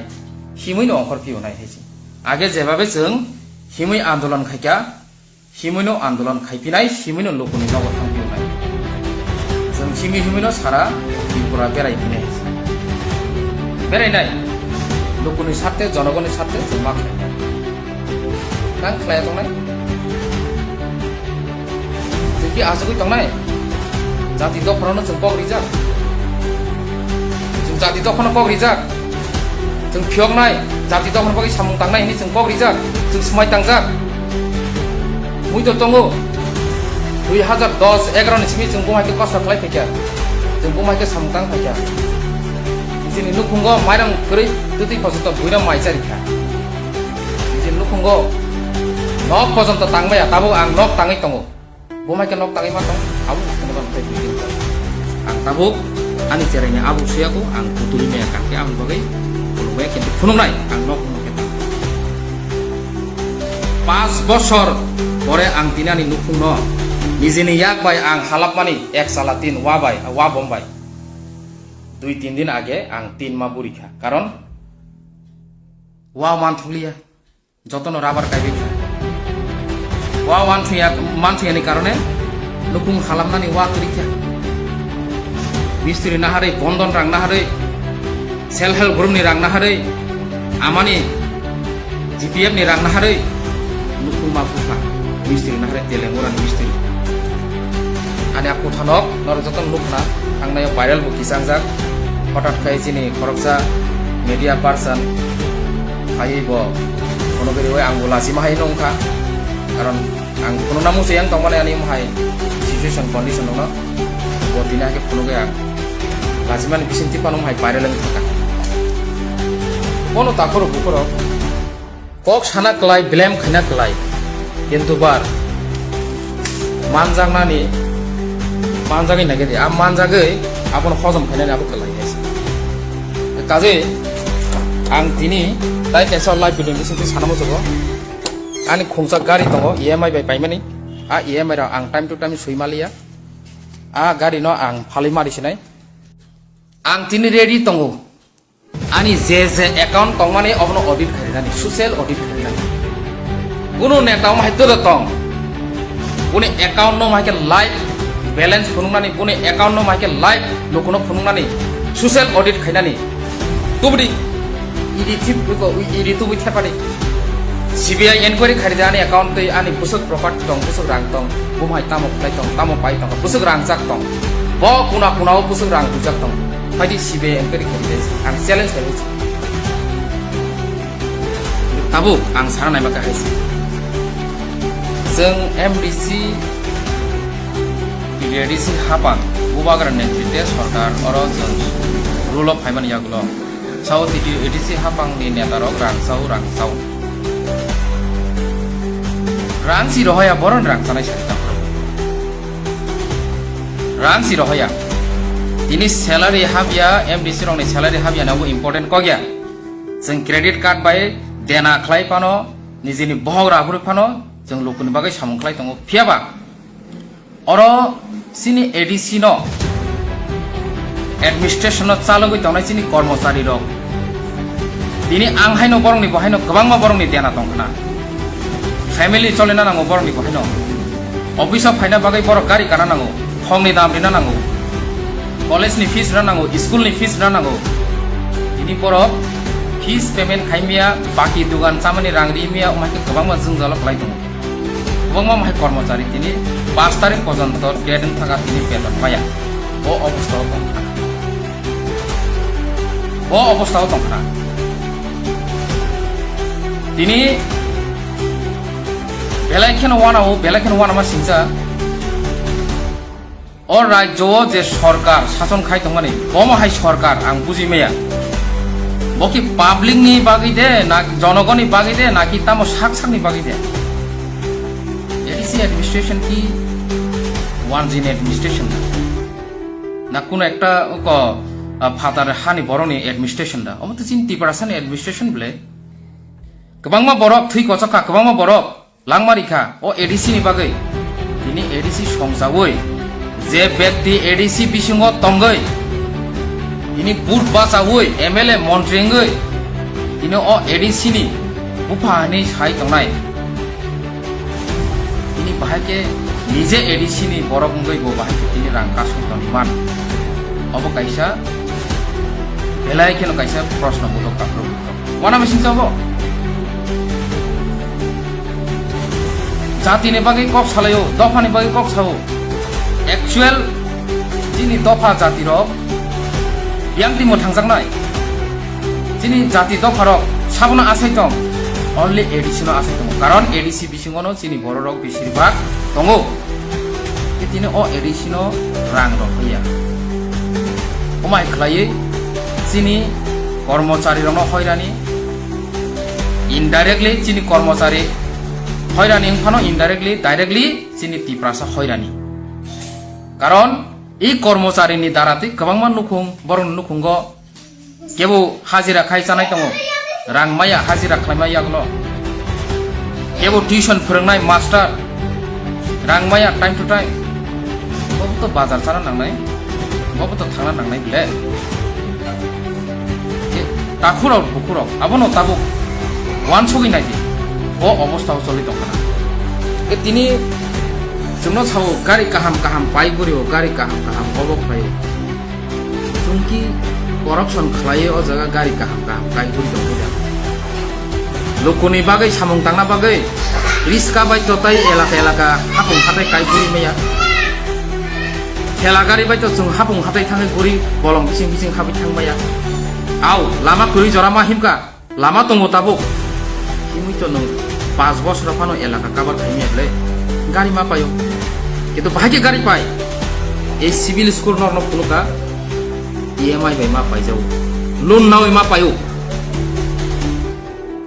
Himui no ongkhor phiyonai haisa. Age jebabe chwng himui andolon khaikha, himui no andolon khaiphinai, himui no lukuni nogo thangphiyonai. Chwng himui himui no sara Tripura berai phinai haisa. Berai nai. Lukuni sarte, jonogoni sarte chwng ma khlainai. Nang khlai tongnai? Chwng ki asugwi tongnai? Jati dophano chwng kok rijak. Chwng jati dophano kok rijak. Chwng phiyoknai, jati dophano bagwi samung tangnai hwnwi chwng kok rijak. Chwng swmai tangjak. Mui to tongo. Dui hajar dos egaroh ni simi chwng bumai khe kosto khlai phaikha. Chwng bumai khe samung tang phaikha. Chini nukhungo mairang kwrwi twtwi pasu to buira mai charikha. Nijini nukhungo nok pojonto tangmaya, tabuk ang nok tangwi tongo. Bo mai khe nok tangwi ma tong, abo komodan phai building tong. Ang tabuk ani cheraini abo suyaku, ang kutuli maya kangkhe aboni bagwi khulumaya kintu phunuknai ang nok phunuknai khe tang. Panch bosor pore ang tini ani nukhungno nijini yak bai ang halapmani ek chala tin wa bai, wa bom bai. Dui tin din age ang tin ma burikha, karon Wa manthokliya, jotono rubber kaibai kha. Wa wanthuya, manthuyani karone nukhung halamnani wa kwrwi kha. Mistri naharwi, bondon rang naharwi, self help group ni rang naharwi, amani G P F ni rang naharwi, nukhung ma bukha. Mistri naharwi, Telenggura ni mistri. Ani a kuthanok norok jotono nukhna, thangnai o viral bo kisangjak. Hothat khai chini khoroksa media person phaiwi bo phunugwi rwi ang bo lachima hai nungkha. Karon ang phunukna muchung yang tongmani ani mohai situation condition wngno. Bo tini hai khe phunugwi ang lachimani bisingtwi phano mohai viral wngwi thangkha. Bono takhoro bukhoro kok sana klai, blame khaina klai, kintu bar manjaknani manjagwi naikhe de, a manjagwi abono hojom khainani abo klai hai se. Kaje ang tini tai kaisa live video ni bisingtwi sana muchungo, ani khungsa gari tongo E M I bai paimani, a E M I rok ang time to time swi maliya, a gari no ang phalwi mari sinai, ang tini ready tongo. Ani je je account tongmani obono audit khainani, social audit khainani. Kuno neta omo hai todo tong. Boni account no hai khe live balance phunuknani, boni account no hai khe live lukuno phunuknani, social audit khainani. Tubudi E D thip ko E D tubui thepadi. C B I enquiry khaidi ani account tei ani bwswk property tong, bwswk rang tong, bumhai tamo khlai tong, tamo pai tong, bwswk rang jak tong. Bo kuna kuna o bwswk rang bujak tong. Phaidi C B I enquiry khaidi, ang challenge khaidi. Tabuk ang sana naima kahai se. Chwng M D C A D C hapang bubagra netrite sorkar oro chwng rule o phaimani yagulo sao titi A D C hapangni netarok rang chao, rang chao. Rang si rohoya, boron rang chanai sari takhurok. Rang si rohoya. Tini salary habya, M D C rokni salary habya na bo important kokya. Chwng credit card bai dena khlai phano, nijini bohok raphuri phano, chwng lukuni bagwi samung khlai tongo. Phiyaba oro chini A D C no, administration no chalogwi tongnai chini kormochari rok. Tini ang haino borokni bo haino kwbangma borokni dena tongkhna. Family cholina nango borokni bo haino. Office o phaina bagwi borok gari kana nango, thongni dam rina nango, college ni fees rina nango, school ni fees rina nango. Tini borok fees payment khaimya, baki dugan chamani rang rimya, omai khe kwbangma jwngjalo kwlai tongo. Kwbangma mahai kormochari tini pash tarik porjonto date wngthaka tini beton maya. Bo obostha o tongkha. Bo obostha o tongkha. Tini belai kheno wanao, belai kheno wanama singcha. O rajyo o je sorkar sason khai tongmani, bomo hai sorkar ang buji maya. Bo ki public ni bagwi de, na jonogoni bagwi de, na ki tamo sak sak ni bagwi de? A D C administration ki one G ni administration da? Na kuno ekta ko, ah, phatar hani borokni administration da? Omo to chini Tiprasani administration ble. Kwbangma borok thwi kochok kha, kwbangma borok langma rikha o A D C ni bagwi. Tini A D C songchaui, je bekti A D C bisingo tongwi, tini vote bachaui M L A montri wngwi, tini o A D C ni bupha hinwi sai tongnai. Tini bahai khe nije A D C ni borok wngwi bo bahai khe tini rang kasui tongwi man. Obo kaisa belai kheno kaisa proshno bodok kaphuru. Wana machine chabo. Jati ni bagwi kok salayo, dopha ni bagwi kok sao. Actual chini dopha jati rok yang timo thangjaknai. Chini jati dopha rok sabono asai tong, only A D C no asai tongo. Karon A D C bisingo no chini borok rok besir bhag tongo. Tini o A D C no rang rok hoya. Omai khlaiwi chini kormochari rokno hoirani, indirectly chini kormochari hoirani wngphano indirectly, directly chini Tiprasa hoirani. Karon i kormochari ni dara tei kwbangma nukhung, borok nukhungo kebo hajira khai chanai tongo, rang maya hajira khlaimai yagulo. Kebo tuition phwrwngnai master, rang maya time to time. Bobo to bazar chana nangnai, bobo to thangna nangnai bile. E, takhurok bukhurok, abono tabuk wansugwi naidi. O obostha o choli tongkha. E, tini chwngno sao gari kaham kaham pai guri o, gari kaham kaham obo khlaio. Chwngki corruption khlaiwi o jaga gari kaham kaham kai guri tongwi da. Lukuni bagwi samung tangna bagwi riska bai totai elaka elaka hapung hatai kai guri maya. Thela gari bai to chwng hapung hatai thangwi guri bolong bising bising habwi thang maya. Au, lama kwrwi jora ma himkha. Lama tongo tabuk. Himwi to nwng panch bosor phano elaka cover khaimya ble. Gari ma paio. Kintu bahai khe gari pai. Ei civil score norno phunukha. E M I bai ma paijao. Loan nawi ma paio.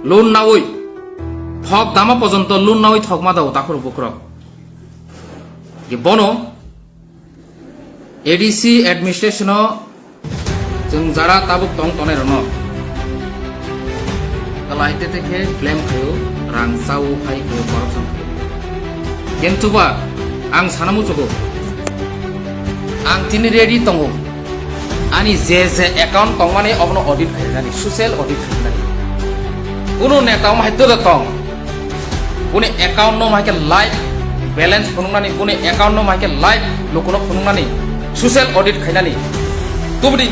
Loan nawi. Thok dama pojonto loan nawi thok ma dao takhur bukrok. Ge bono A D C administration o chwng jara tabuk tong tongnai rokno kwlai tete khe blame khaio, rang chao hai khaio, corruption khaio. Khe chuba ang sana muchugo, ang tini ready tongo, ani je je account tongmani obono audit khainani, social audit khainani. Kunu neta omo hai dodo tong. Boni account no mahai khe live balance phunuknani, boni account no mahai khe live lukuno phunuknani, social audit khainani. Tubudi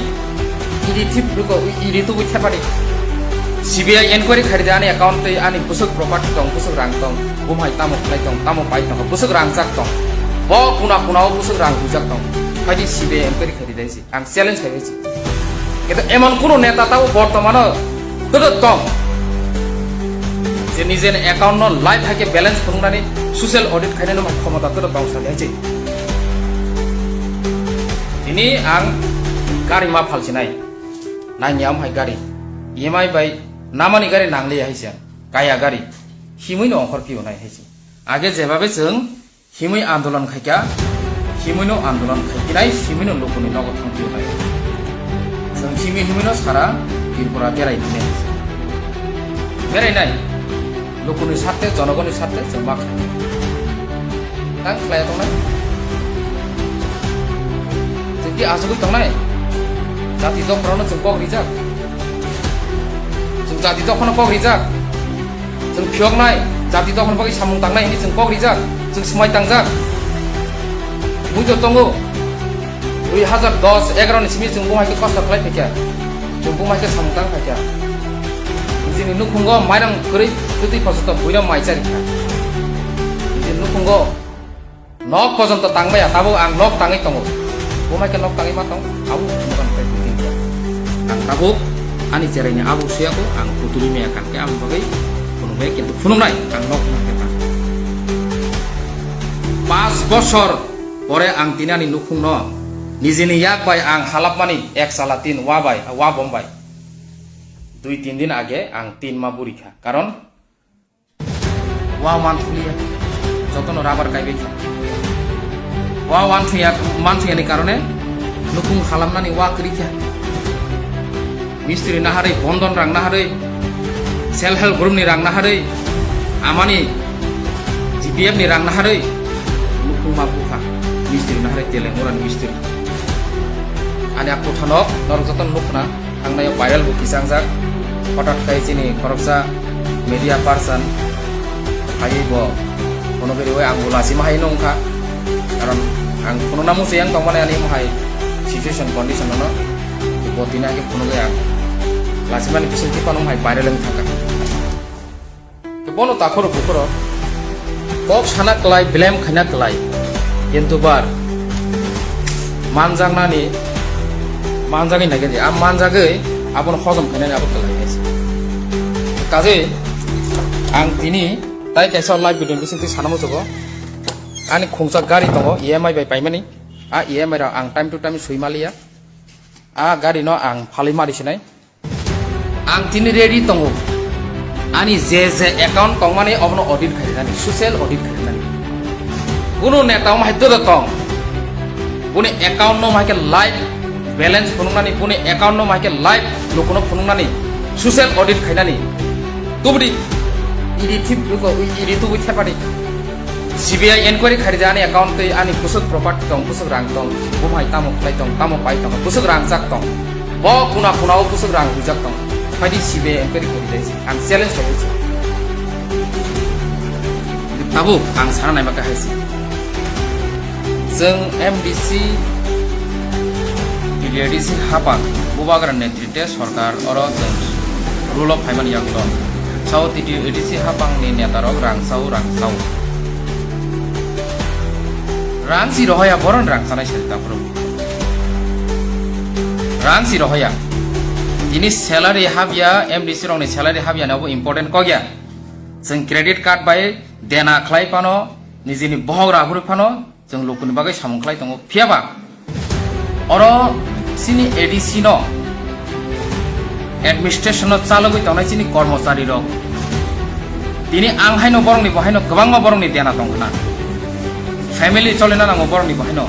E D thip luko, E D tubui thepani. C B I enquiry khaidi ani account tei ani bwswk property tong, bwswk rang tong, bumhai tamo khlai tong, tamo pai tong, bwswk rang jak tong. Bo kuna kuna o bwswk rang hujak tong. Phaidi C B I enquiry khaidi dai si. Ang challenge khai si. Kintu emon kunu neta tabo bortomano todo tong. Je nijeni account no live hai khe balance phunuknani social audit khainani no khomota todo tong sadi hai se. Ni ang gari ma phalsinai. Nangya amhai gari. E M I bai namani gari nangliya haise. Kaya gari. Himui no ongkhor piyo nai haise. Age jebabe chwng himui andolon khaikha, himui no andolon khaikinai, himui no lukuni nogo thangpio nai. Chwng himui himui no sara Tripura berai phine. Berai nai. Lukuni sarte, jonogoni sarte chwng ma khlai. Tang khlai tongnai. Chwng ki asugwi tongnai. Jati dophano chwng kok rijak. Chwng jati dophano kok rijak. Chwng phiyoknai, jati dophano bagwi samung tangnai hwnwi chwng kok rijak, chwng swmai tangjak. Bujo tongo, dui hazar dos egaroh ni simi chwng bumai khe kosto khlai phaikha, chwng bumai khe samung tang phaikha. Nijini nukhungo mairang kwrwi kwtwi pojoto buino mai charikha. Nijini nukhungo nok pojonto tangmaya, tabuk ang nok tangwi tongo. Bumai khe nok tangwi ma tong, abo motan pai building khe. Ang tabuk ani cheraini abo suyaku, ang kutuli maya kan khe ang bagwi phunukmaya, kintu phunuknai ang nok phunuk khe tang. Pas bosor pore ang tini ani nukhungno nijini yak bai ang halapmani ek sala tin wa bai, wa bom bai. Dui tin din age ang tin ma buri kha. Karon Wa wanthulia, jotono rubber kaibai kha. Wa wanthuya, manthuyani karone nukhung halamnani wa kwrwi kha. Mistri naharwi, bondon rang naharwi, self help group ni rang naharwi, amani G P F ni rang naharwi nukhung ma bukha. Mistri naharwi Telengurani mistri. Ani a kothanok norok jotono nukhna. Thangnai o viral bo kisangjak. Hothat khai chini khoroksa media person phaiwi bo phunugwi rwi ang bo lachima hai nung kha. Karon ang phunukna muchung yang tongmani ani mohai situation condition no. Bo tini age phunugwi ang lachimani bising twi phano mohai viral wng thangkha. Bono takhoro bukhoro kok sana klai, blame khaina klai, kintu bar manjaknani manjagwi naikhe, a manjagwi abono hojom khainani abo klai kaisa. Kaje ang tini tai kaisa live video bisingtwi sana muchugo, ani khungsa gari tongo E M I bai paimani, a E M I rok ang time to time swi maliya, a gari no ang phalwi mari sinai. Ang tini ready tongo. Ani je je account tongmani obono audit khainani, social audit khainani. Kuno neta omo hai dodo tong. Buni account no hai khe live balance phunuknani, buni account no hai khe live lukuno phunuknani, social audit khainani. Tubudi idi thip luko, idi tubui thepadi. C B I enquiry kharijak ani account tei ani bwswk property tong, bwswk rang tong, bumhai tamo khlai tong, tamo pai tong, bwswk rangjak tong. Bo kuna kuna o bwswk rang huijak tong. Phaidi C B I enquiry kharijak si, ang challenge khaijak si. Tabuk ang sana naima kahai si. Chwng M D C, T D A D C hapang, Bubagra netri Te sorkar oro chwng rule o phaimani yakno sao T D A D C hapangni netarok rang sao, rang sao. Rang si rohoya, boron rang sanai sari takhoro. Rang si rohoya. Tini salary habya, M D C rokni salary habya ni abo important kokya. Chwng credit card bai dena khlai phano, nijini bohok raphuri phano, Chwng lukuni bagwi samung khlai tongo. Phiya ba oro chini A D C no, administration no chalogwi tongnai chini kormochari rok. Tini ang haino borokni bo haino kwbangma borokni dena tong khna. Family cholina nango borokni bo haino.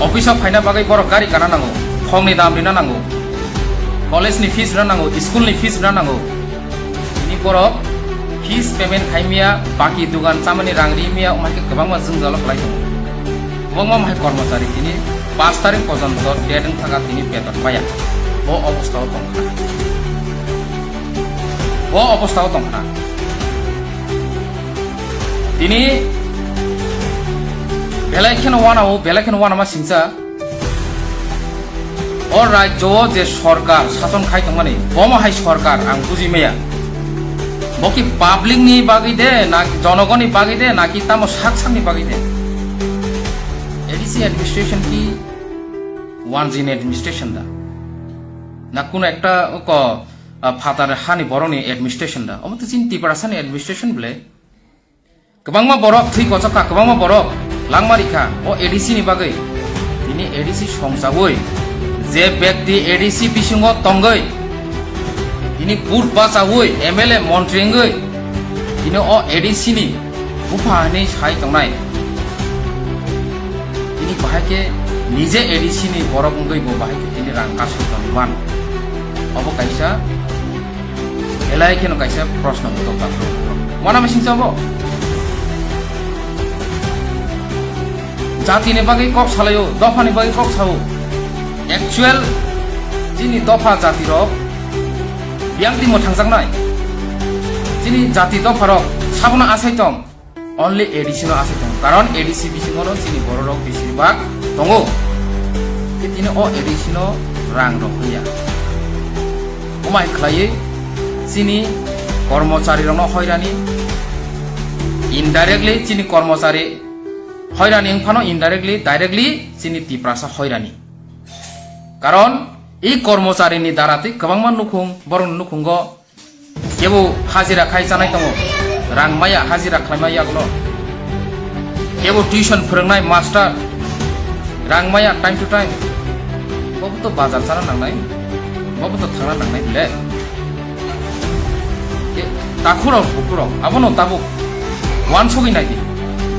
Office o phaina bagwi borok gari kana nango. Phongni dam rina nango. College ni fees rina nango, school ni fees rina nango. Tini borok fees payment khaimya, baki dugan chamani rang rimya, omai khe kwbangma jwngjalo khlai tongo. Kwbangma mahai kormochari tini pash tarik porjonto date wng thaka tini beton maya. Bo obostha o tongkha. Bo obostha o tongkha. Tini belai kheno wanao, belai kheno wanama singcha. O rajyo o je sorkar sason khai tongmani, bomo hai sorkar ang buji maya. Bo ki public ni bagwi de, na jonogoni bagwi de, na ki tamo sak sakni bagwi de? A D C administration ki wanjini administration da? Na kuno ekta ko, ah, phatar hani borokni administration da? Omo to chini Tiprasani administration bwle. Kwbangma borok thwi kochok kha, kwbangma borok langma rikha o A D C ni bagwi. Tini A D C songchawi je bekti A D C bisingo tongwi, tini vote bachawi M L A montri wngwi, tini o A D C ni bupha hinwi sai tongnai. Tini bahai khe nije A D C ni borok wngwi bo bahai khe tini rang kasui tongwi man. Obo kaisa belai kheno kaisa proshno bodol. Wana mising chabo. Jatini bagwi kok salaio, dophani bagwi kok sao. Actual chini dopha jatirok biyang timo thangjaknai. Chini jati dopharok sabono asai tong, only A D C no asai tong. Karon A D C bisingono chini bororok besir bak tongo. Khe tini o A D C no rang rok hoya. Omai khlaiwi chini kormochari rokno hoirani, indirectly chini kormochari hoirani wngphano indirectly, directly chini Tiprasa hoirani. Karon i kormochari ni dara tei kwbangma nukhung, borokni nukhungo kebo hajira khai chanai tongo, rang maya hajira khlaima yakno. Kebo tuition phwrwngnai master, rang maya time to time. Bobo to bazar chana nangnai, bobo to thangna nangnai bile. Takhurok bukurok abono tabuk wansugwi naidi,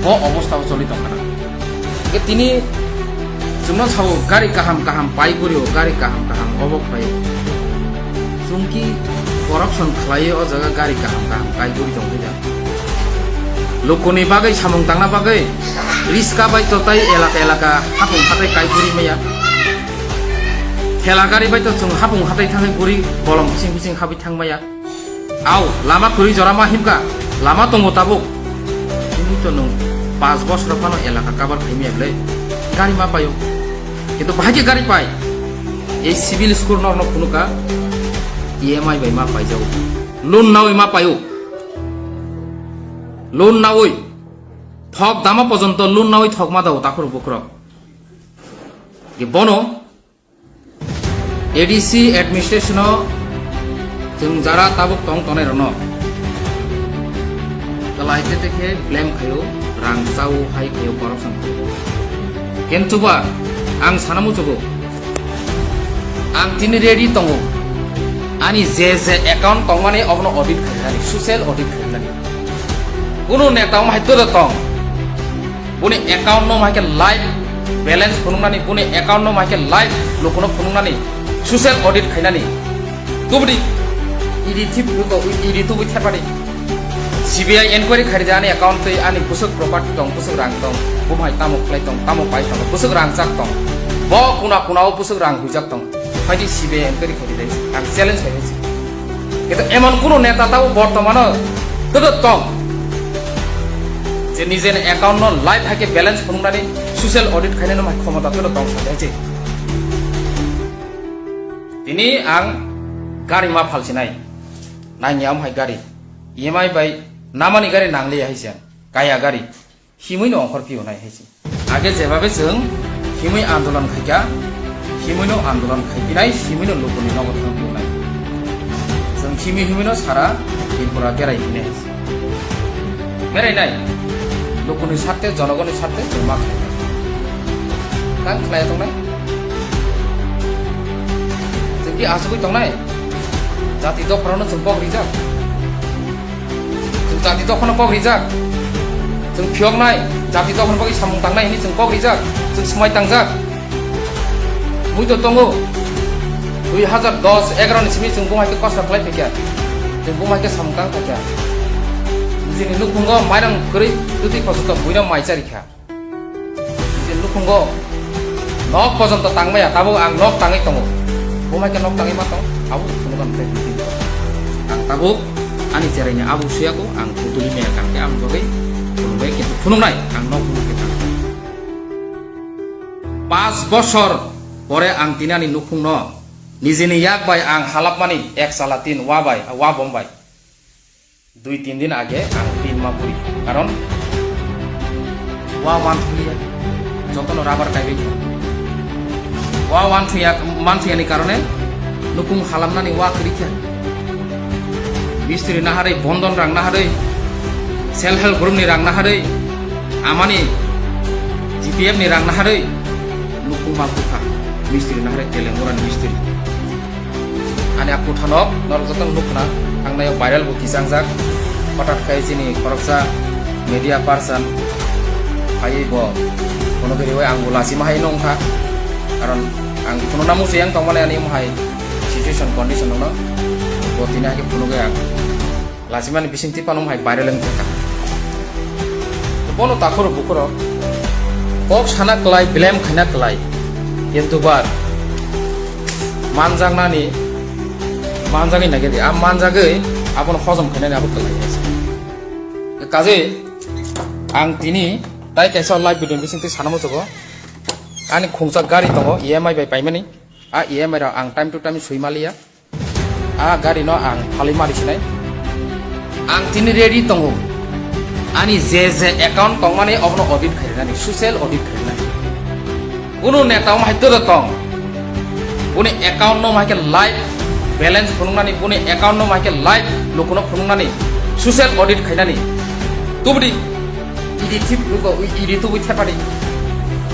bo obostha o choli tongkha na. Hingke tini chwngno sao gari kaham kaham pai guri o, gari kaham kaham obo khlai o. Chwngki corruption khlai o jaga gari kaham kaham kai guri tongkha. Lukuni bagwi samung tangna bagwi riska bai totai elaka elaka hapung hatai kai guri maya. Thela gari bai to chwng hapung hatai thangwi guri bolong bising bising habwi thangmaya. Au, lama kwrwi jora ma himkha, lama tongo tabuk. Tini to nwng panch bosor phano elaka kabar khaimaya bwle, gari ma paio. Kintu bahai khe gari pai. Ei civil score norno phunukha, E M I bai ma paijago. Loan nawi ma paio. Loan nawi. Thok dama pojonto loan nawi thok ma dao takhurok bukhurok. Ge bono A D C administration o chwng jara tabuk tong tongnai rokno kwlai tete khe blame khaio, rang chao hai khaio, corruption khaio. Kintu ba ang sana muchugo, ang tini ready tongo, ani je je account tongmani obono audit khainani, social audit khainani. Kuno neta wng hai todo tong. Boni account no hai khe live balance phunuknani, boni account no hai khe live lukuno phunuknani, social audit khainani. Tubudi E D thip, E D tubui thepadi. C B I enquiry khaidi ani account tei ani bwswk property tong, bwswk rang tong, bumhai tamo khlai tong, tamo pai tong, bwswk rang chak tong. Bo kuna kuna o bwswk rang huijak tong. Phaidi C B I enquiry khaidi dai, ang challenge khaidi. Kito emon kuno neta tabo bortomano todo tong. Je nijeni account no live hai khe balance phunuknani social audit khainani mai khomota todo tong sa dai je. Tini ang gari ma phalsinai. Nangya om hai gari. E M I bai namani gari nangliya hai se. Kaya gari. Himwi no ongkhor pio nai hai se. Age jebabe chwng himwi andolon khaikha, himwi no andolon khaipinai, himwi no lukuni nogo thang pio nai. Chwng himwi himwi no sara Tripura berai phinai hai se. Berai nai, lukuni sarte, jonogoni sarte chwng ma khlai nai. Tang khlai tongnai. Chwng ki asugwi tongnai. Jati dophano chwng kok rijak. Chwng jati dophano kok rijak. Chwng phiyoknai, jati dophano bagwi samung tangnai hwnwi chwng kok rijak. Chwng swmai tangjak. Mui to tongo. Dui hazar dos egaroh ni simi chwng bumai khe kosto khlai phaikha. Chwng bumai khe samung tang phaikha. Nijini nukhungo mairang kwrwi twtwi kosto muino mai charikha. Je nukhungo nok pojonto tangmaya, tabuk ang nok tangwi tongo. Bumai khe nok tangwi ma tong, abo phunukgam tei bini. Ang tabuk ani cheraini abo suyago, ang putuli maya kangkhe ang bagwi phunukbai, kintu phunuknai ang nok bumai khe tang. Pas bosor pore ang tini ani nukhungno nijini yak bai ang halapmani ek chala tin wa bai, wa bom bai. Dui tin din age ang tin ma puri. Karon wa wan thuliya. Jotono rubber kaibai kha. Wa wan thuya, man thuya ni karone nukung halamnani wa kwrwi kha. Mistri naharwi, bondon rang naharwi, self help group ni rang naharwi, amani G P F ni rang naharwi, Nukhung ma bukha mistri nahre Telenggurani mistri. Ani a kuthanok norok joto nukna thangnai viral bo kisangjak. Hothat khai chini khoroksa media person phaiwi bo kono khe riwi ang bo lachima hai nongkha. Karon ang khununa muchung yang tongmani ani mohai situation condition no bo tini hai khe phunugwi ang. Lachimani bisingtwi phano hai viral wng thangkha. Bono takhurok bukhurok kok sana klai, blame khaina klai, kintu bar manjaknani manjagwi naikhe di, a manjagwi abono hojom khainani abo klai. Kaje ang tini tai kaisa live video bisingtwi sana muchungo, ani khungsa gari tongo E M I bai paimani, a E M I rok ang time to time swi maliya. A gari no ang phalwi mari sinai. Ang tini ready tongo. Ani je je account tongmani obono audit khainani, social audit khainani. Kunu neta om haito da tong. Buni account no maike live balance phunuknani, buni account no maike live lukuno phunuknani, social audit khainani. Tubudi Idi thip lugo, ui idi tubui thepadi.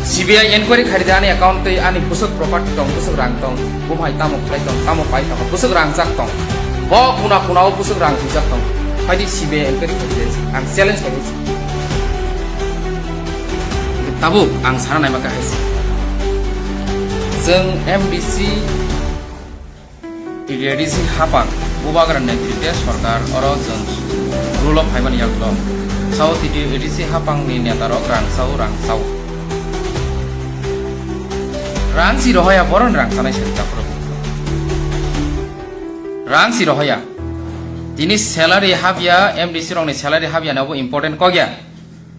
C B I enquiry khaidi ani account tei ani bwswk property tong, bwswk rang tong, bumhai tamo khlai tong, tamo pai tong, bwswk rang jak tong. Bo kuna kuna o bwswk rang hujak tong. Phaidi C B I enquiry khaidi, ang challenge khaidi. Tabuk ang sana naima kahai se. Chwng M D C T T A D C hapang, Bubagra netrite sorkar oro chwng rule o phaimani yagulo. Sao T T A D C hapangni netarok rang sao, rang sao. Rang si rohaya, boroni rang chanai sari takhurok. Rang si rohaya. Tini salary habya, M D C rokni salary habya ni obo important kok ya.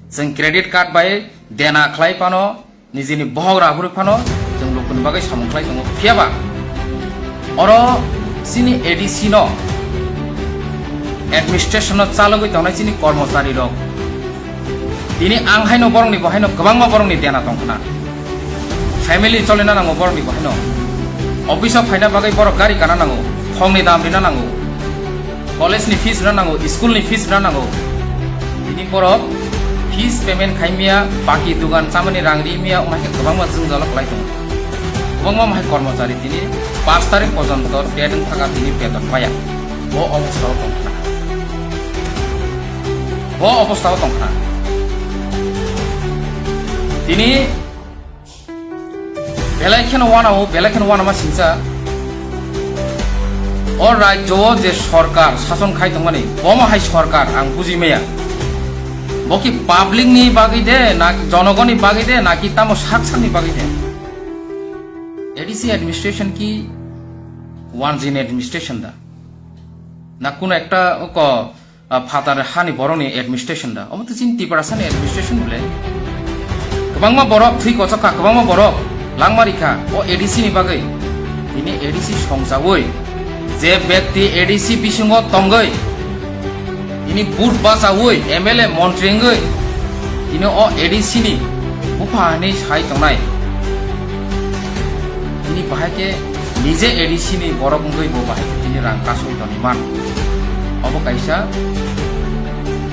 Chwng credit card bai dena khlai pano, nijini bohok rok aphuru phano chwng lukuni bagwi samung khlai tongo. Phiya ba oro chini A D C no, administration no chalogwi tongnai chini kormochari rok, tini ang haino borokni bo haino kwbangma borokni dena tong khna. Family cholina nango borokni bo haino. Office o phaina bagwi borok gari kana nango, phongni dam rina nango. College ni fees rwna nango, school ni fees rwna nango. Tini borok fees payment khai miya, baki dugan chamani rang ri miya, wngma khe kwbangma jwngjalo kwlai tongo. Kwbangma mahai kormochari tini pash tarik porjonto date wng thaka tini beton paya. Bo obostha o tong khna. Bo obostha o tong khna. Tini Belai kheno wanao, belai kheno wanama singsa. O rajyo o je sorkar sason khai tongmani, bomo hai sorkar ang buji maya. Bo ki public ni bagwi de, na jonogoni bagwi de, na ki tamo sak sakni bagwi de? A D C administration ki wanjini administration da? Na kuno ekta ko ah, phatar hani borokni administration da. Omo to chini Tiprasani administration bole. Kwbangma borok thwi kochok kha, kwbangma borok langma rikha o A D C ni bagwi. Tini A D C songchaui je bekti A D C bisingo tongwi, tini vote bachaui M L A montri wngwi, tini o A D C ni bupha hinwi sai tongnai. Tini bahai khe nije A D C ni borok wngwi bo bahai khe tini rang kasui tongwi man. Obo kaisa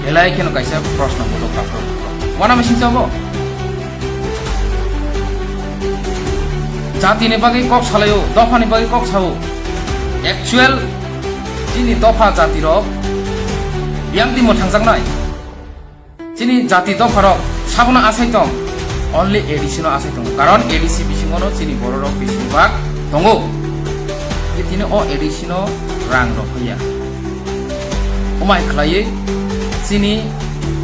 belai kheno kaisa proshno mudok kaphra. Wana machine chabo? Jati ni bagwi kok salaio, dopha ni bagwi kok sao. Actual chini dopha jati rok biyang timo thangjaknai. Chini jati dopharok sabono asai tong, only A D C no asai tongo, karon A D C bisingo no chini bororok bising bak tongo. Tini o A D C no rang rok hoya. Omai khlaiwi chini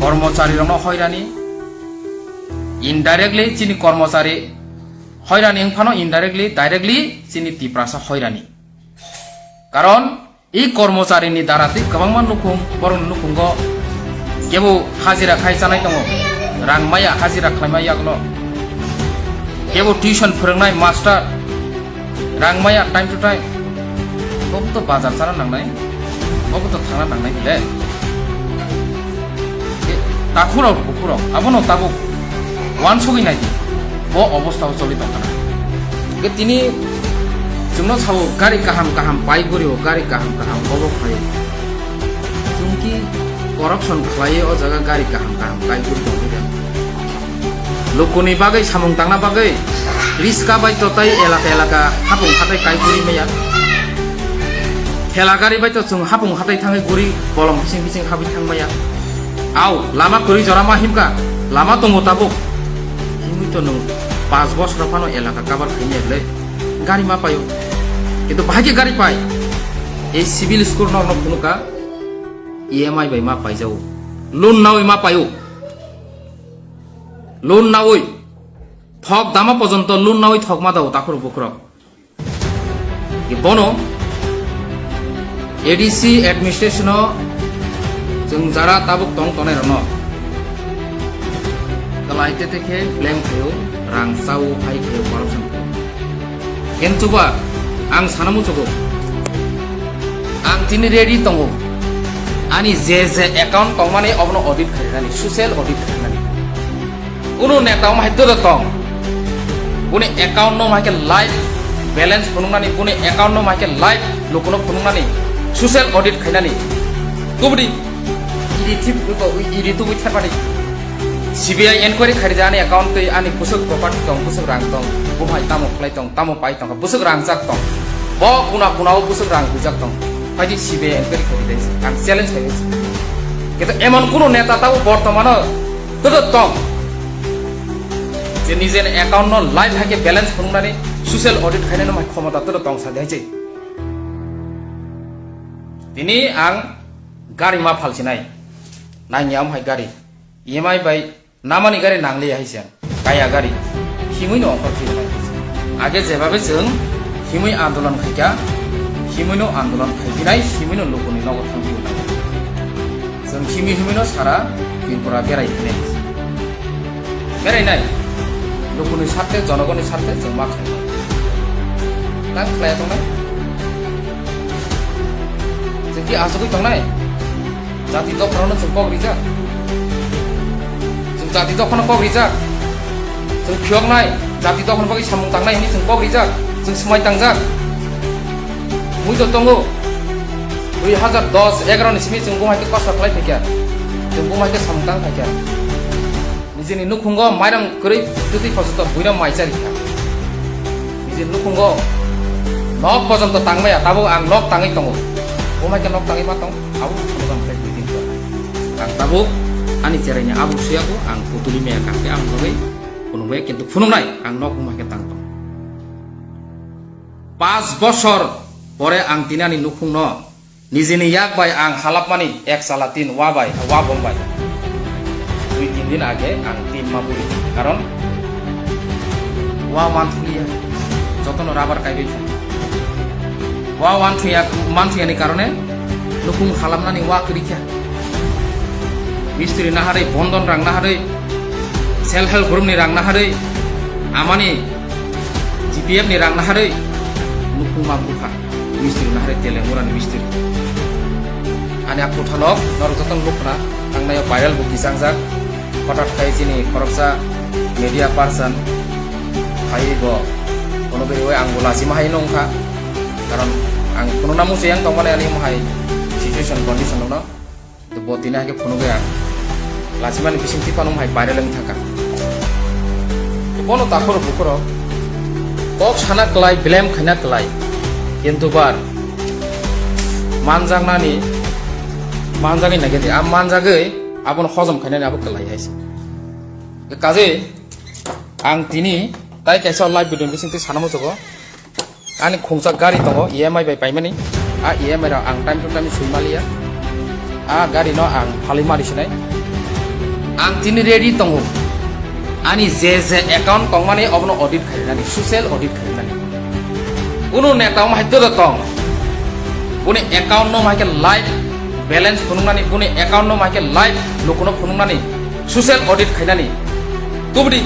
kormochari rokno hoirani, indirectly chini kormochari hoirani wngphano indirectly, directly chini Tiprasa hoirani. Karon I kormochari ni dara tei kwbangma nukhung borokni nukhungo kebo hajira khai chanai tongo, rang maya hajira khlaima yagulo, kebo tuition phwrwngnai master rang maya time to time, bobo to bazar chana nangnai, bobo to thangna nangnai bile. Takhurok bukhurok abono tabuk wansugwi nai di, bo obostha o choli tongkha na. Hwnkhe tini chwngno sao gari kaham kaham pai guri o, gari kaham kaham obo khai. Chwng ki corruption khlaiwi o jaga gari kaham kaham kai guri tongkha. Lukuni bagwi samung tangna bagwi Riska bai to tai elaka elaka hapung hatai kai guri maya. Thela gari bai to chwng hapung hatai thangwi guri bolong bising bising habwi thang maya. Au, lama kwrwi jora ma himka, lama tongo tabuk. Himwi to nwng panch bosor phano elaka cover khaimaya le gari ma paio. Kintu bahai khe gari pai? Ei civil score norokno phunukha, E M I bai ma paijao. Loan nawi ma paio. Loan nawi. Thok dama pojonto loan nawi thok ma dao takhurok bukhurok. Bono A D C administration o chwng jara tabuk tong tonai rokno. Kalai tete khe blame khaio, rang chao, hai khaio, corruption khaio. Khe chuba, ang sana muchugo. Ang tini ready tongo. Ani je je account tongmani obono audit khainani, social audit khainani. Kuno neta omo hai dodo tong. Buni account no hai khe live balance phunuknani, buni account no hai khe live lukuno phunuknani, social audit khainani. Tubudi, idi thip, idi tubui thepadi. C B I enquiry kharijak ani account tei ani bwswk property tong, bwswk rang tong, bo hai tamo khlai tong, tamo pai tong, bwswk rang jak tong. Bo kuna kuna o bwswk rang huijak tong. Phaidi C B I enquiry kharijak, ang challenge khaijak. Kete emon kuno neta tabo bortomano todo tong. Je nijer account no live hai khe balance phunuknani social audit khainani mai khomota todo tong sa dai je. Tini ang gari ma phalsinai. Nangya omo hai gari. E M I bai namani gari nangliya hai se. Kaya gari. Himui no ongkhor phirnai. Age jebabe chwng himui andolon khaikha, himui no andolon khaiphinai, himui no lukuni nogo thangphirnai. Chwng himui himui no sara Tripura berai phinai. Berai nai. Lukuni sarthe, jonogoni sarthe chwng ma khlai. Nang khlai tongnai. Chwng ki asugwi tongnai. Jati dophano chwng kok rijak. Chwng jati dophano kok rijak. Chwng phiyoknai, jati dophano bagwi samung tangnai hwnwi chwng kok rijak. Chwng swmai tangjak. Mui to tongo. Dui hajar dos egaroh ni simi chwng bumai khe kosa khlai phaikha. Chwng bumai khe samung tang phaikha. Nijini nukhungo mairang kwrwi twtwi kosoto buino mai charikha. Nijini nukhungo nok pojonto tangmaya, tabuk ang nok tangwi tongo. Bumai khe nok tangwi ma tong, abo phunuknai khe buiding kha. Ang tabuk ani cheraini abo suyago, ang putuli maya kakhe ang bagwi phunukmaya, kintu phunuknai ang nok bumai khe tang tong. Panch bosor pore ang tini ani nukhungno nijini yak bai ang halapmani ek sala tin wa bai, wa bom bai. Dui tin din age ang tin ma buri. Karon wa wanthuliya, jotono rubber kaibai kha. Wa wanthuya, manthuyani karone nukhung halapnani wa kwrwi kha. Mistri naharwi, bondon rang naharwi, self help group ni rang naharwi, amani G P F ni rang naharwi nukhung ma bukha. Mistri naharwi Telemura ni mistri. Ani a kuthanok norok jotono nukhna thangnai o viral bo kisangjak. Hothat khai chini khoroksa media person phaiwi bo kono beri oi ang bo lachima hai nongkha. Karon ang phunukna muchung yang tongmani ani mohai situation condition rokno. To bo tini hai khe phunugwi ang lachimani bising tiphano hai viral wng thangkha. To bono takhurok bukhurok kok sana klai, blame khaina klai. Kintu bar manjaknani, manjagwi naikhe de, a manjagwi abono hojom khainani abo klai hai se. Kaje ang tini tai kaisa live video ni bising twi sana muchugo. Ani khungsa gari tongo, E M I bai paimani. A E M I rok ang time to time swi maliya. A gari no ang phalwi mari sinai. Ang tini ready tongo. Ani je je account tongmani obono audit khainani, social audit khainani. Kuno neta omo hai dodo tong. Buni account no omo hai khe live balance phunuknani, buni account no omo hai khe live lukuno phunuknani. Social audit khainani. Tubudi,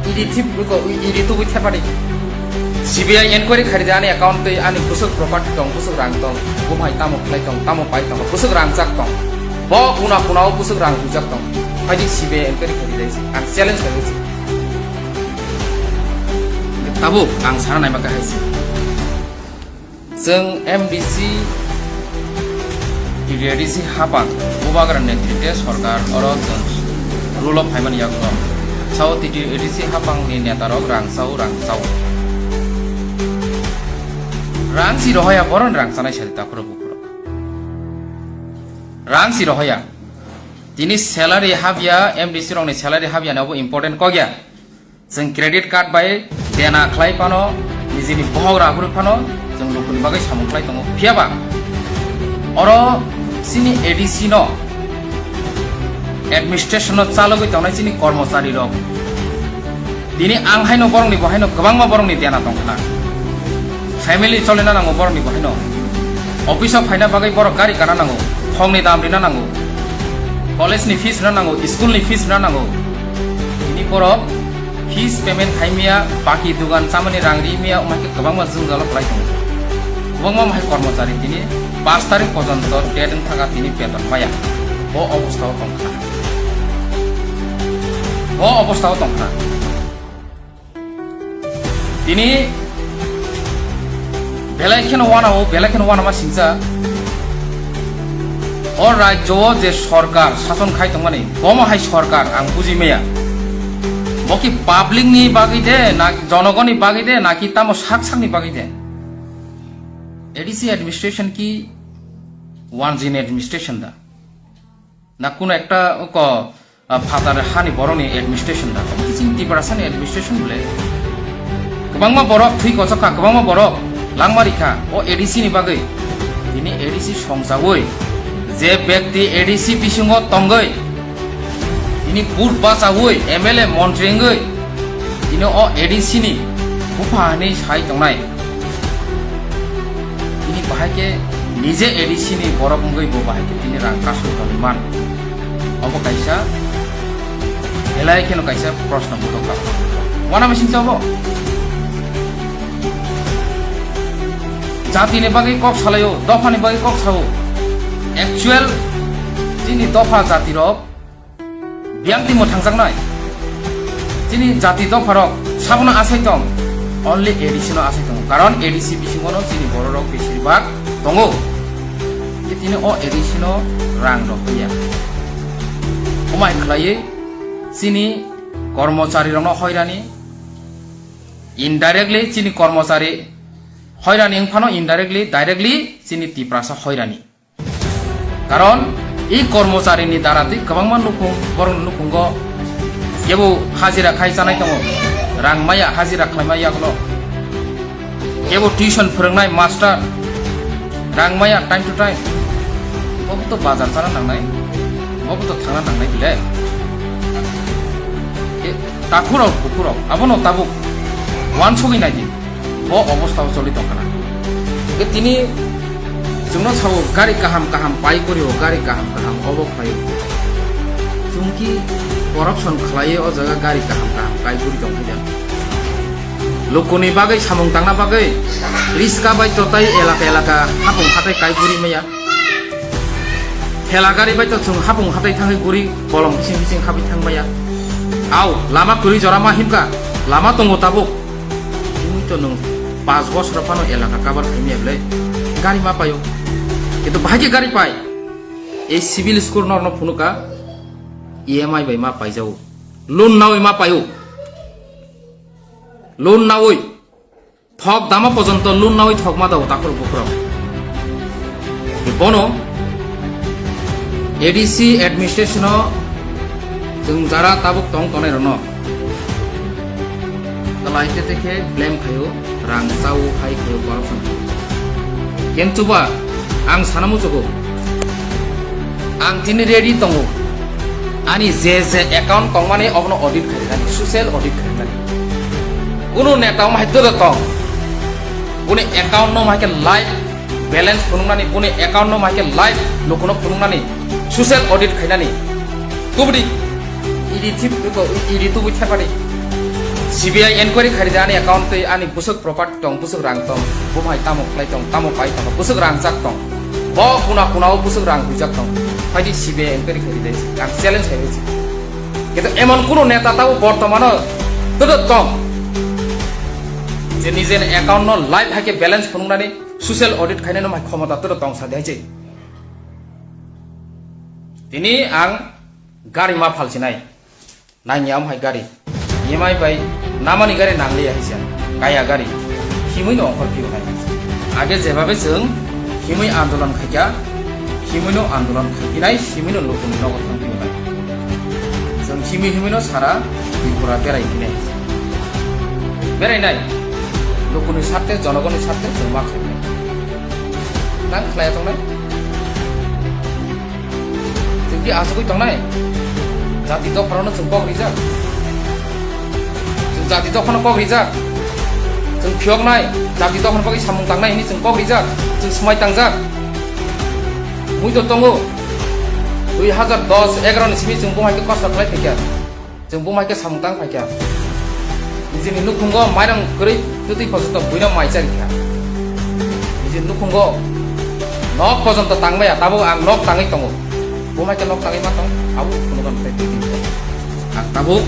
idi thip, iko, idi tubui thepadi. C B I enquiry khaidi ani account tei ani bwswk property tong, bwswk rang tong, bumhai tamo khlai tong, tamo pai tong, bwswk rang jak tong. Bo kuna kuna o bwswk rang hujak tong. Phaidi C B I enquiry khaidi dai, ang challenge khaidi. Tabuk ang sana naima kahai se. Chwng M D C, T D I D C haphang Bubagra netrite sorkar oro chwng rule o phaimani yagulo Sao titi A D C hapang ni neta rok rang sao, rang sao. Rang si rohoya boron rang sanai sari takhurok bukhurok. Rang si rohoya. Tini salary habya, M D C rok ni salary habya na bo important kok ya. Chwng credit card bai dena khlai phano nijini bohok rabrwi phano chwng lukuni bagwi samung khlai tongo. Phiya ba oro chini A D C no administration no chalogwi tongnai chini kormochari rok. Tini ang haino borokni bo haino kwbangma borokni dena tongkhna. Family cholina nango borokni bo haino. Office o phaina bagwi borok gari kana nango. Thongni dam rina nango. College ni fees rina nango, school ni fees rina nango. Tini borok fees payment khaimya, baki dugan chamani rang rimya, wngkha khe kwbangma jwngjalo kwlai tongo. Kwbangma mahai kormochari tini pash tarik porjonto date wngthaka tini beton maya. Bo obostha o tongkha. Bo obostha o tongkha. Tini belai kheno wanao, belai kheno wanama singcha. O rajyo o je sorkar sason khai tongmani, bomo hai sorkar ang buji maya. Bo ki public ni bagwi de, na jonogoni bagwi de, na ki tamo sak sakni bagwi de? A D C administration ki wanjini administration da? Na kuno ekta ko, ah, phatar hani borokni administration da? Omo khe chini Tiprasani administration bole. Kwbangma borok thwi kochok kha, kwbangma borok langma rikha o A D C ni bagwi. Tini A D C songchaui je bekti A D C bisingo tongwi, tini vote bachaui M L A montri wngwi, tini o A D C ni bupha hinwi sai tongnai. Tini bahai khe nije A D C ni borok wngwi bo bahai khe tini rang kasui tongwi man. Obo kaisa belai kheno kaisa proshno bodok kha. Wana bising cha obo? Jati ni bagwi kok salaio, dopha ni bagwi kok sao. Actual chini dopha jati rok biyang timo thangjaknai. Chini jati dopharok sabono asai tong, only A D C no asai tongo. Karon A D C bisingono chini bororok besir bak tongo. Tini o A D C no rang rok ya. Omai khlaiwi chini kormochari rokno hoirani, indirectly chini kormochari hoirani wngphano indirectly, directly chini Tiprasa hoirani. Karon i kormochari ni dara tei kwbangma nukhung, borok nukhungo kebo hajira khai chanai tongo, rang maya hajira khlai maya yagulo, kebo tuition phwrwngnai master rang maya time to time, bobo to bazar chana nangnai, bobo to thangna nangnai bile. E, takhurok bukhurok abono tabuk wansugwi naidi. Bo obostha o choli tongkha na. Hwnkhe tini chwngno sao gari kaham kaham pai kurio, gari kaham kaham obo khlaio. Chwngki corruption khlaiwi o jaga gari kaham kaham kai kuri tongkha ya. Lukuni bagwi samung tangna bagwi riska bai totai elaka elaka hapung hatai kai kuri maya. Thela gari bai to chwng hapung hatai thangwi guri bolong bising bising habwi thangmaya. Au, lama kwrwi jora ma himkha, lama tongo tabuk. Tini to nwng panch bosor phano elaka cover khaimaya bwle. Gari ma paio. Kintu bahai khe gari pai? Ei civil score norno phunukha, E M I bai ma paijao. Loan nawi ma paio. Loan nawi. Thok dama porjonto loan nawi thok ma daw takhur bukhurok. Bono A D C administration o chwng jara tabuk tong tongnai rokno kwlai te te khe blame khaio, rang chao hai khaio, corruption khaio. Kintu ba ang sana muchugo, ang tini ready tongo. Ani je je account tongmani obono audit khainani, social audit khainani. Kunu neta omo hai dodo tong. Buni account no omo hai khe live balance phunuknani, buni account no omo hai khe live lukuno phunuknani, social audit khainani. Tubudi E D thip, E D tubui thepadi. C B I enquiry khaidi ani account tei ani bwswk property tong, bwswk rang tong, bumhai tamo khlai tong, tamo pai tong, bwswk rang jak tong. Bo kuna kuna o bwswk rang huijak tong. Phaidi C B I enquiry khaidi dai, ang challenge khaidi. Kintu emon kuno neta tabo bortomano todo tong. Je nijer account no live hai khe balance phunuknani social audit khainani mai khomota todo tong sa dai je. Tini ang gari ma phalsinai. Nangya omo hai gari. E M I bai namani gari nangliya hai se, kaya gari, himwi no ongkhor phiyoknai. Age jebabe chwng himwi andolon khaikha, himwi no andolon khainai, himwi no lukuni nogo thang phiyoknai. Chwng himwi himwi no sara Tripura berai phinai. Berai nai. Lukuni sarthe, jonogoni sarthe chwng ma khainai. Nang khlai tongnai? Chwng ki asugwi tongnai? Jati dophano chwng kok rijak. Chwng jati dophano kok rijak. Chwng phiyoknai, jati dophano bagwi samung tangnai hwnwi chwng kok rijak. Chwng swmai tangjak. Mui to tongo. Dui hazar dos egaroh ni simi chwng bumai khe kosto khlai phaikha. Chwng bumai khe samung tang phaikha. Nijini nukhungo mairang kwrwi twtwi pojoto buino mai charikha. Nijini nukhungo nok pojonto tangmaya, tabuk ang nok tangwi tongo. Bumai khe nok tangwi ma tong, abo phunugan tei twtwi. Ang tabuk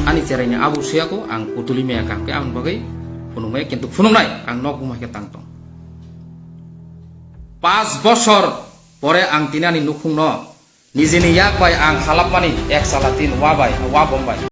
ani cheraini abo suyako ang kutuli maya kaham khe aboni bagwi phunukmaya, kintu phunuknai ang nok bumai khe tang tong. Pas bosor pore ang tini ani nukhungno nijini yak bai ang halapmani ek sala tin wa bai, wa bom bai.